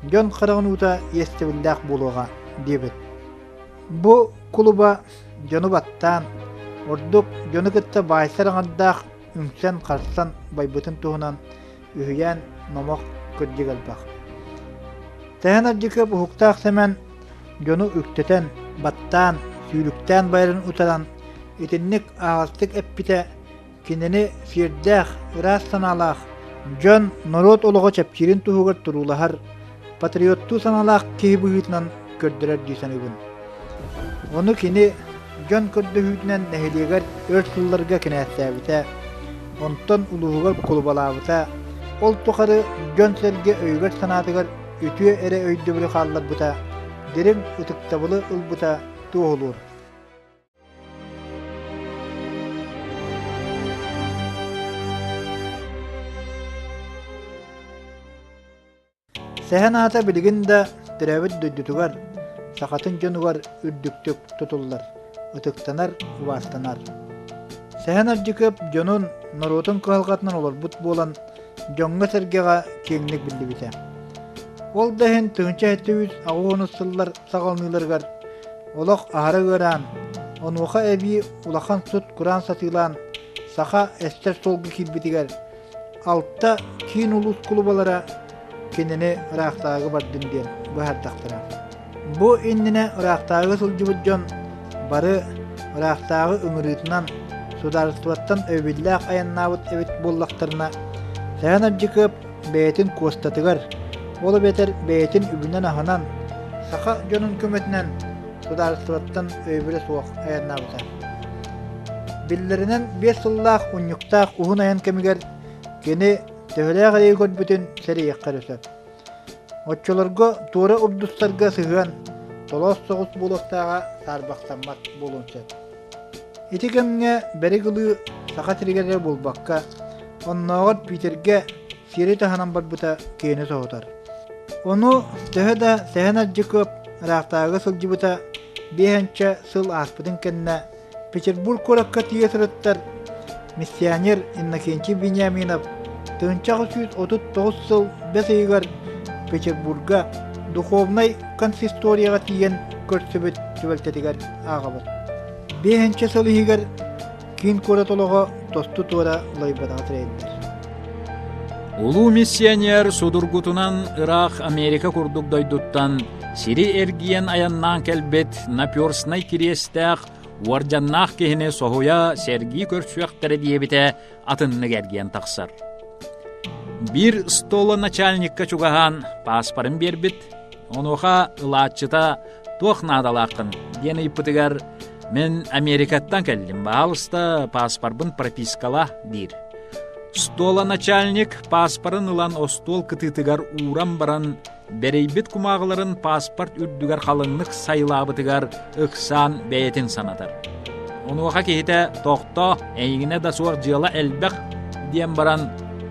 дьон хараҕын уута иэстэбиллээх буолуоҕа диэбит. Бу кулуба дьону баттаан, ордук дьону кытта баайсар аҥардаах үҥсэн-харсан байбытын туһунан үһүйээн номох кырдьык элбэх. Тэһэн Ардьыкыап Уһуктаах Сэмэн дьону үктэтэн, баттаан, сүүрүктээн байарын утаран итинник аһаҕастык эппитэ кинини сиэрдээх, ыраас санаалаах дьон норуот олоҕо чэпчиирин туһугар туруулаһар, патриоттуу санаалаах киһи быһыытынан көрдөрөр дии саныыбын. Ону кини дьон көрдөһүүтүнэн нэһилиэгэр өр сылларга кинээстээбитэ, онтон улууһугар кулубалаабыта, ол тухары дьон-сэргэ өйүгэр-санаатыгар үтүө эрэ өйдөбүлү хаалларбыта, дириҥ ытыктабылы ылбыта туоһулуур. Сэһэн аата билигин да төрөөбүт дойдутугар, сахатын дьонугар үрдүктүк тутуллар, ытыктанар, убаастанар. Сэһэн Ардьыкыап дьонун, норуотун кыһалҕатынан олорбут буолан, дьоҥҥо-сэргэҕэ киэҥник биллибитэ. Ол да иһин 1780 сыллар саҕаланыыларыгар олох аһара ыараан, онуоха эбии улахан сут-кураан сатыылаан, саха эстэр суолга киирбитигэр алта киин улуус кулубалара кинини ыраахтааҕы бардын диэн быһаардахтара. Бу иннинэ ыраахтааҕы сылдьыбыт дьон бары ыраахтааҕы ыҥырыытынан судаарыстыбаттан өйөбүллээх айаннаабыт эбит буоллахтарына, Сэһэн Ардьыкыап бэйэтин куостатыгар, ол эбэтэр бэйэтин үбүнэн-аһынан, саха дьонун көмөтүнэн судаарыстыбаттан өйөбүлэ суох айаннаабыта. Биллэринэн, 5 сыллаах унньуктаах уһун айан кэмигэр кини төһөлөөх эрэйи көрбүтүн сэрэйиэххэ эрэ сөп. Оччолорго туора урдустарга сыһыан толоос соҕус буолуохтааҕа саарбахтаммат буолуон сөп. Ити кэмҥэ бэрик ылыы Саха сиригэр эрэ буолбакка, оннооҕор Питергэ сиэри таһынан барбыта киһини соһутар. Ону төһө да Сэһэн Ардьыкыап ыраахтааҕыга сылдьыбыта биэһэнчэ сыл ааспытын кэннэ Петербург куоракка тиийэ сырыттар миссионер Иннокентий Вениаминов 1839 сыл бэс ыйыгар Петербурга духовнай консисторияҕа тиийэн көрсүбүт түбэлтэтигэр ааҕабыт. Биэһинчэ сыл иһигэр киин куорат олоҕо тосту-туора уларыйбатаҕа сэрэйиллэр. Улуу миссионер судургутунан ыраах Америка курдук дойдуттан сири эргийэн айаннаан кэлбит наперстнай кириэстээх уордьаннаах киһини соһуйа сэргии көрсүөхтэрэ диэбитэ атыннык эргийэн тахсар. Биир стола начальникка чугаһаан пааспарын биэрбит, онуоха ылааччыта туох наадалааххын диэн ыйыппытыгар «Мин Америкаттан кэллим, баһаалыста пааспарбын пропискала» диир. Стола начальник пааспарын ылан остуол кытыытыгар ууран баран бэрийбит кумааҕыларын паспорт үрдүгэр халыҥнык сайылаабытыгар ыксаан бэйэтин санатар. Онуоха киһитэ «Тохтоо, эйигинэ да суох дьыала элбэх» диэн баран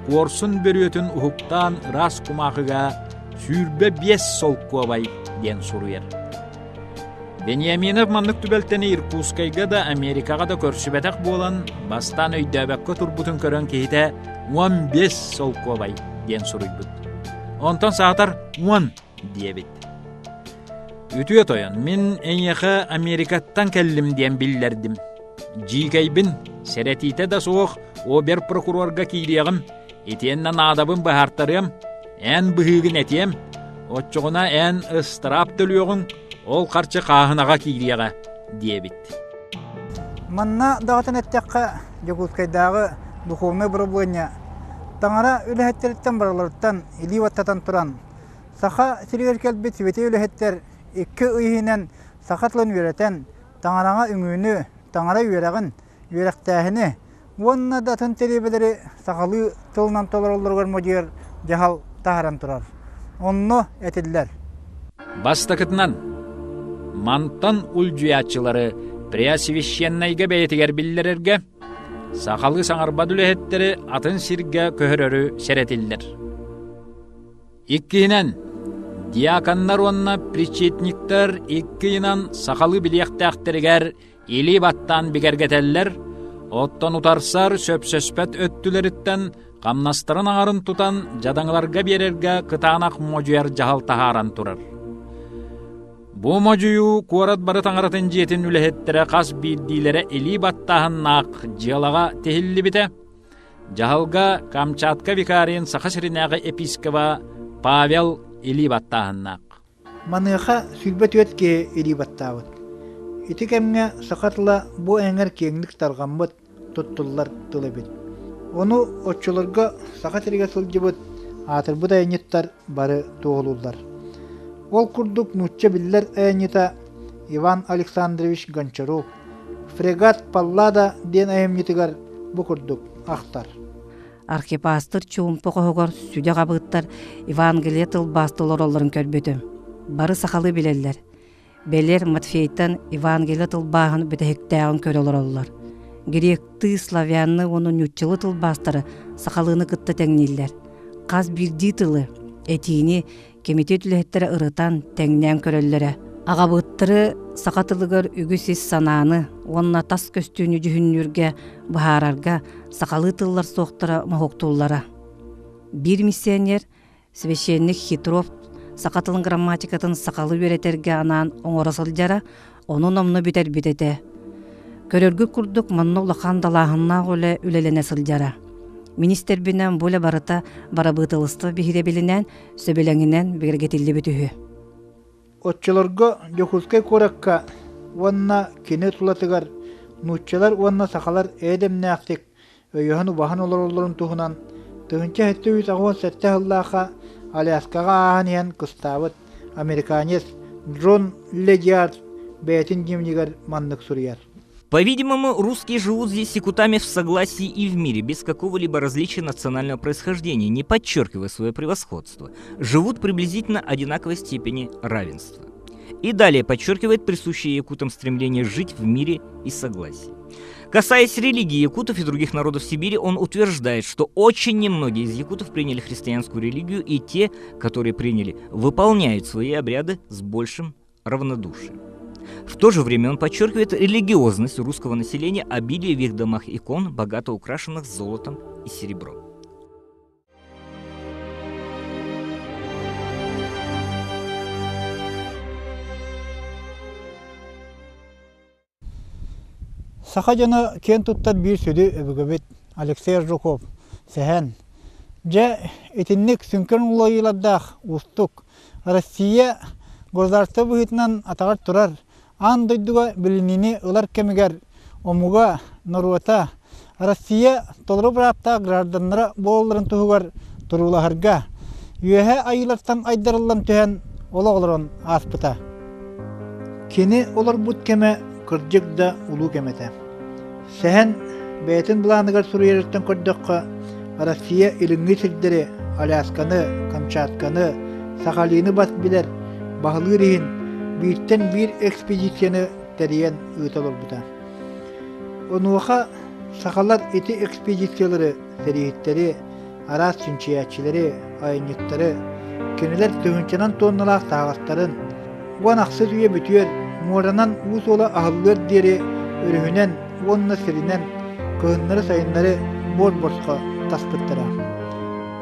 куорсун бөрүөтүн уһуктаан ыраас кумаахыга 25 солкуобай диэн суруйар. Вениаминов маннык түбэлтэни Иркутскайга да, Америкаҕа да көрсүбэтэх буолан, бастаан өйдөөбөккө турбутун көрөн киһитэ 15 солкуобай диэн суруйбут. Онтон саатар 10 диэбит. Үтүө тойон, мин эйиэхэ Америкаттан кэллим диэн биллэрдим. Дьиикэйбин, сэрэтиитэ да суох обер-прокурорга киириэҕим, итиэннэ наадабын быһаартарыам, эн быһыыгын этиэм, оччоҕуна эн ыстараап төлүөҕүҥ, ол харчы хааһынаҕа киириэҕэ, диэбит. Манна даҕатан эттэххэ, Дьокуускайдааҕы духовнай бырабылыанньа таҥара үлэһиттэриттэн барыларыттан илии баттатан туран, Саха сиригэр кэлбит сибэтиэй үлэһиттэр икки ый иһинэн саха тылын үөрэтэн, таҥараҕа үҥүүнү, таҥара үөрэҕин, үөрэхтээһини уонна да атын тэриэбэлэри сахалыы тылынан толороллоругар модьуйар дьаһал таһааран турар. Онно этиллэр. Бастакытынан, мантан улдьуйааччылары Преосвященнайга бэйэтигэр биллэрэргэ, сахалыы саҥарбат үлэһиттэри атын сиргэ көһөрөрү сэрэтиллэр. Иккиһинэн, диаконнар уонна причетниктэр икки ыйынан сахалыы билиэхтээхтэригэр илии баттаан бигэргэтэллэр, оттон утарсар сөпсөспөт өттүлэриттэн хамнастарын аҥарын тутан дьадаҥыларга биэрэргэ кытаанах модьуйар дьаһал таһааран турар. Бу модьуйуу куорат бары таҥаратын дьиэтин үлэһиттэрэ хас биирдиилэрэ илии баттааһыннаах дьыалаҕа тиһиллибитэ. Дьаһалга Камчатка викарийын Саха сиринээҕи епискоба Павел илии баттааһыннаах. Маныаха 24 киһи илии баттаабыт. Ити кэмҥэ саха тыла бу эҥэр киэҥник тарҕаммыт, туттуллар тыл эбит. Ону оччолорго Саха сиригэр сылдьыбыт аатырбыт айанньыттар бары туоһулууллар. Ол курдук нуучча биллэр айанньыта Иван Александрович Гончаров «Фрегат Паллада» диэн айымньытыгар бу курдук ахтар. Архипастырь чуумпу хоһугар сүдэ хабыыттар Евангелие тылбаас толороллорун көрбүтүм. Бары сахалыы билэллэр. Бэлиэр Матфейтан Евангелие тылбааһын бүтэһиктээҕин көрө олороллор. Гректыы, славянныы уонна нууччалыы тылбаастары сахалыыны кытта тэҥнииллэр. Хас биирдии тылы, этиини кэмитиэт үлэһиттэрэ ырытан, тэҥнээн көрөллөрө. Аҕабыттары саха тылыгар үгүс ис санааны уонна тас көстүүнү дьүһүннүүргэ, быһаарарга сахалыы тыллар суохтара моһуоктууллара. Биир миссионер, священник Хитров саха тылын грамматикатын сахалыы үөрэтэргэ анаан оҥоро сылдьара, ону номно бүтэрбит этэ. Көрөргүт курдук манна улахан далааһыннаах үлэ үлэлэнэ сылдьара. Министэрбинэн бу үлэ барыта барабыыталыстыба биһирэбилинэн, сөбүлэҥинэн бигэргэтиллибит үһү. Оччолорго Дьокуускай куоракка уонна кини тулатыгар нууччалар уонна сахалар эйэ-дэмнээхтик өйөһөн-убаһан олороллорун туһунан 1787 сыллаахха Аляскаҕа ааһан иһэн кыстаабыт американец Джон Ледиард бэйэтин дневнигэр маннык суруйар. По-видимому, русские живут здесь с якутами в согласии и в мире, без какого-либо различия национального происхождения, не подчеркивая свое превосходство. Живут приблизительно одинаковой степени равенства. И далее подчеркивает присущее якутам стремление жить в мире и согласии. Касаясь религии якутов и других народов Сибири, он утверждает, что очень немногие из якутов приняли христианскую религию, и те, которые приняли, выполняют свои обряды с большим равнодушием. В то же время он подчеркивает религиозность русского населения, обилие в их домах икон, богато украшенных золотом и серебром. Саха дьоно киэн туттар биир сүдү өбүгэбит Алексей Жуков сэһэн. Дьэ, итинник сүҥкэн уларыйыылардаах уустук Россия государство быһыытынан атаҕар турар аан дойдуга билиниини ылар кэмигэр омуга, норуота Россия толору бырааптаах гражданнара буолалларын туһугар туруулаһарга үөһэ айыылартан айдарыллан түһэн олох олорон ааспыта. Кини олорбут кэмэ кырдьык да улуу кэм этэ. Сэһэн бэйэтин былааныгар суруйарыттан көрдөххө, Россия илиҥҥи сирдэри Алясканы, Камчатканы, Сахалины бас билэр, баһылыыр иһин бииртэн биир экспедицияны тэрийэн ыыта олорбута. Онуоха сахалар ити экспедициялары сэрииһиттэри, араас чинчийээччилэри, айанньыттары, кинилэр тыһыынчанан туонналаах таһаҕастарын уон ахсыс үйэ бүтүөр муоранан уу суола аһыллыар диэри өрүһүнэн уонна сиринэн кыһыннары-сайыннары буор-босхо таспыттара.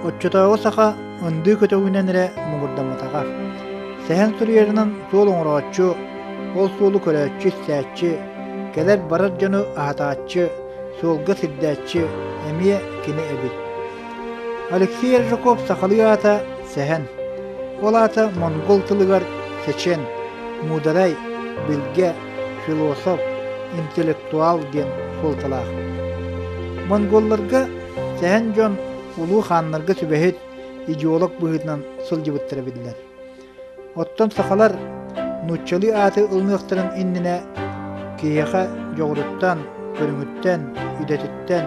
Оччотооҕу саха ындыы көтөҕүнэн эрэ муҥурдамматаҕа. Сэһэн суруйарынан суол оҥорооччу, ол суолу көрөөччү-истээччи, кэлэр-барар дьону аһатааччы, суолга сирдээччи эмиэ кини эбит. Алексей Аржаков сахалыы аата Сэһэн. Ол аата монгол тылыгар Чечен, муударай, билгэ, философ, интеллектуал диэн суолталаах. Монголларга Сэһэн дьон улуу хааннарга сүбэһит, идеолог быһыытынан сылдьыбыттара биллэр. Оттон сахалар нууччалыы ааты ылыныахтарын иннинэ киһиэхэ дьоҕуруттан, көрүҥүттэн, идэтиттэн,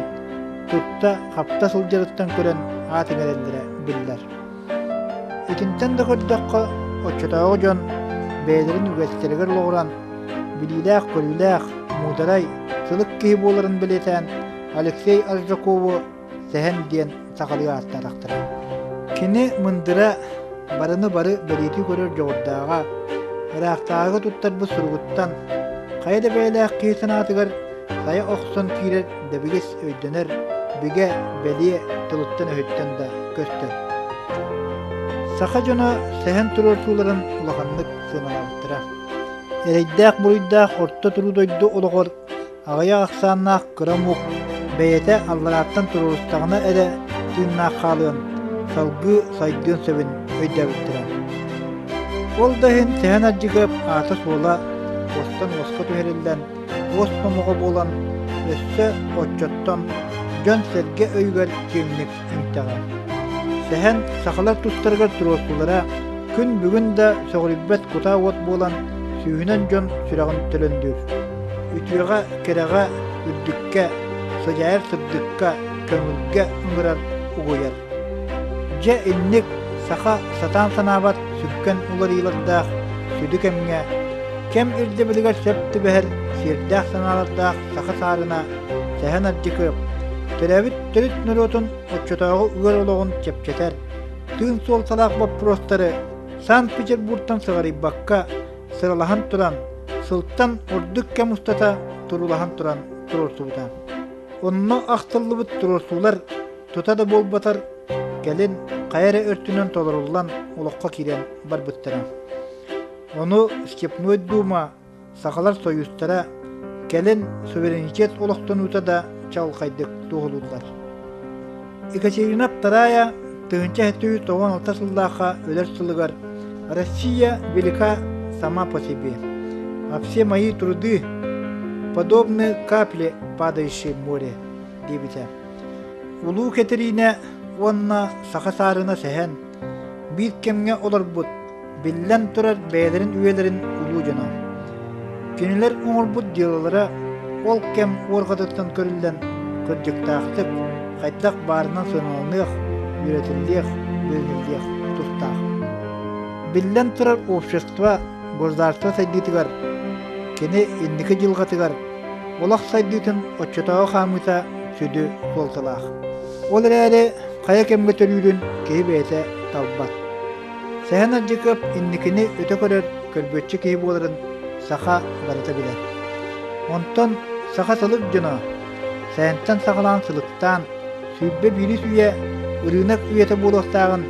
тутта-хапта сылдьарыттан көрөн аат иҥэрэллэрэ биллэр. Итинтэн да көрдөххө, оччотооҕу дьон бэйэлэрин үгэстэригэр олоҕуран, билиилээх-көрүүлээх, муударай, сылык киһи буоларын бэлиэтээн Алексей Аржакову Сэһэн диэн сахалыы ааттаатахтара. Кини мындыра барыны бары бэлиэтии көрөр дьоҕурдааҕа, ыраахтааҕыга туттарбыт суругуттан хайа да бэйэлээх киһи санаатыгар сайа охсон киирэр дэбигис өйдөнөр, бигэ, бэлиэ тылыттан-өһүттэн да көстөр. Саха дьоно сэһэн туруорсууларын улаханнык сыаналаабыттара. Эрэйдээх-буруйдаах орто туруу дойду олоҕор Аҕыйах ахсааннаах кыра омук бэйэтэ алларааттан туруорустаҕына эрэ тыыннаах хаалыан, салгыы сайдыан сөбүн өйдөөбүттэрэ. Ол да иһин Сэһэн Ардьыгыап аата-суола уостан уоска түһэриллэн, уос номоҕо буолан, өссө оччоттон дьон-сэргэ өйүгэр киэҥник иҥтэҕэ. Сэһэн сахалар тустарыгар туруорсуулара. Күн бүгүн да сөҕүрүйбэт кутаа уот буолан сүүһүнэн дьон сүрэҕин төлөннүүр. Үтүөҕэ, кэрэҕэ, үрдүккэ, сыдьаайар сырдыкка, көҥүлгэ ыҥырар, угуйар. Дьэ инник саха сатаан санаабат сүҥкэн уларыйыылардаах сүдү кэмҥэ, кэм ирдэбилигэр сөп түбэһэр сиэрдээх санаалардаах саха саарына Сэһэн Ардьыкыап төрөөбүт төрүт норуотун оччотооҕу ыар олоҕун чэпчэтэр, тыын суолталаах боппуруостары Санкт-Петербургтан сыҕарыйбакка сыралаһан туран, сылтан ордук кэм устата туруулаһан туран туруорсубута. Онно ахтыллыбыт туруорсуулар тута да буолбатар, кэлин хайа эрэ өртүнэн толоруллан олоххо киирэн барбыттара. Ону Степной Дума, Сахалар Союзтара, кэлин суверенитет олохтонуута да чаҕылхайдык туоһулууллар. Екатерина II 1796 сыллаахха өлөр сылыгар Россия велика сама по себе, а все мои труды подобны капле, падающей в море диэбитэ. Улуу Кэтириинэ уонна Саха саарына сэһэн биир кэмҥэ олорбут, биллэн турар бэйэлэрин үйэлэрин улуу дьоно. Кинилэр оҥорбут дьыалалара ол кэм уорҕатыттан көрүллэн кырдьыктаахтык, хайдах баарынан сыаналаныах, үөрэтиллиэх, билиниллиэх тустаах. Биллэн турар общество, государство сайдыытыгар, кини инники дьылҕатыгар олох сайдыытын оччотооҕу хаамыыта сүдү суолталаах. Ол эрээри хайа кэмҥэ төрүүрүн киһи бэйэтэ талбат. Сэһэн Ардьыкыап инникини өтө көрөр көрбүөччү киһи буоларын саха барыта билэр. Онтон саха сылык дьоно сэһэнтэн саҕалаан сылыктаан 21 үйэ ырыынак үйэтэ буолуохтааҕын,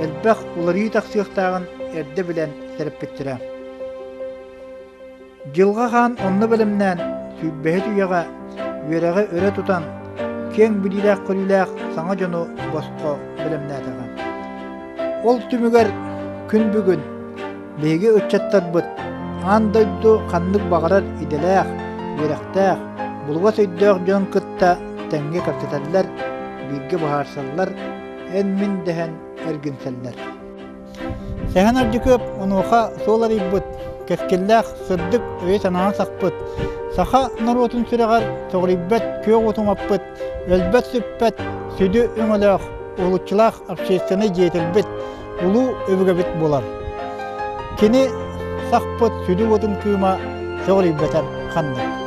элбэх уларыйыы тахсыахтааҕын эрдэ билэн сэрэппиттэрэ. Дьылҕа хаан онно бэлэмнээн, сүүрбэһит үйэҕэ үөрэҕи өрө тутан, киэҥ билиилээх-көрүүлээх саҥа дьону босхо бэлэмнээтэҕэ. Ол түмүгэр күн бүгүн биһиги ыччаттарбыт аан дойду ханнык баҕарар идэлээх, үөрэхтээх, булугас өйдөөх дьон кытта тэҥҥэ кэпсэтэллэр, бииргэ быһаарсаллар, эн-мин дэһэн эргинсэллэр. Сэһэн Ардьыкыап онуоха суол арыйбыт, кэскиллээх, сырдык өйү-санааны сахпыт, саха норуотун сүрэҕэр сөҕүрүйбэт күөх уоту умаппыт, өлбөт-сүппэт сүдү өҥөлөөх, уһулуччулаах общественнай деятельбит, улуу өбүгэбит буолар. Кини сахпыт сүдү уотун кыыма сөҕүрүйбэтэр ханнык.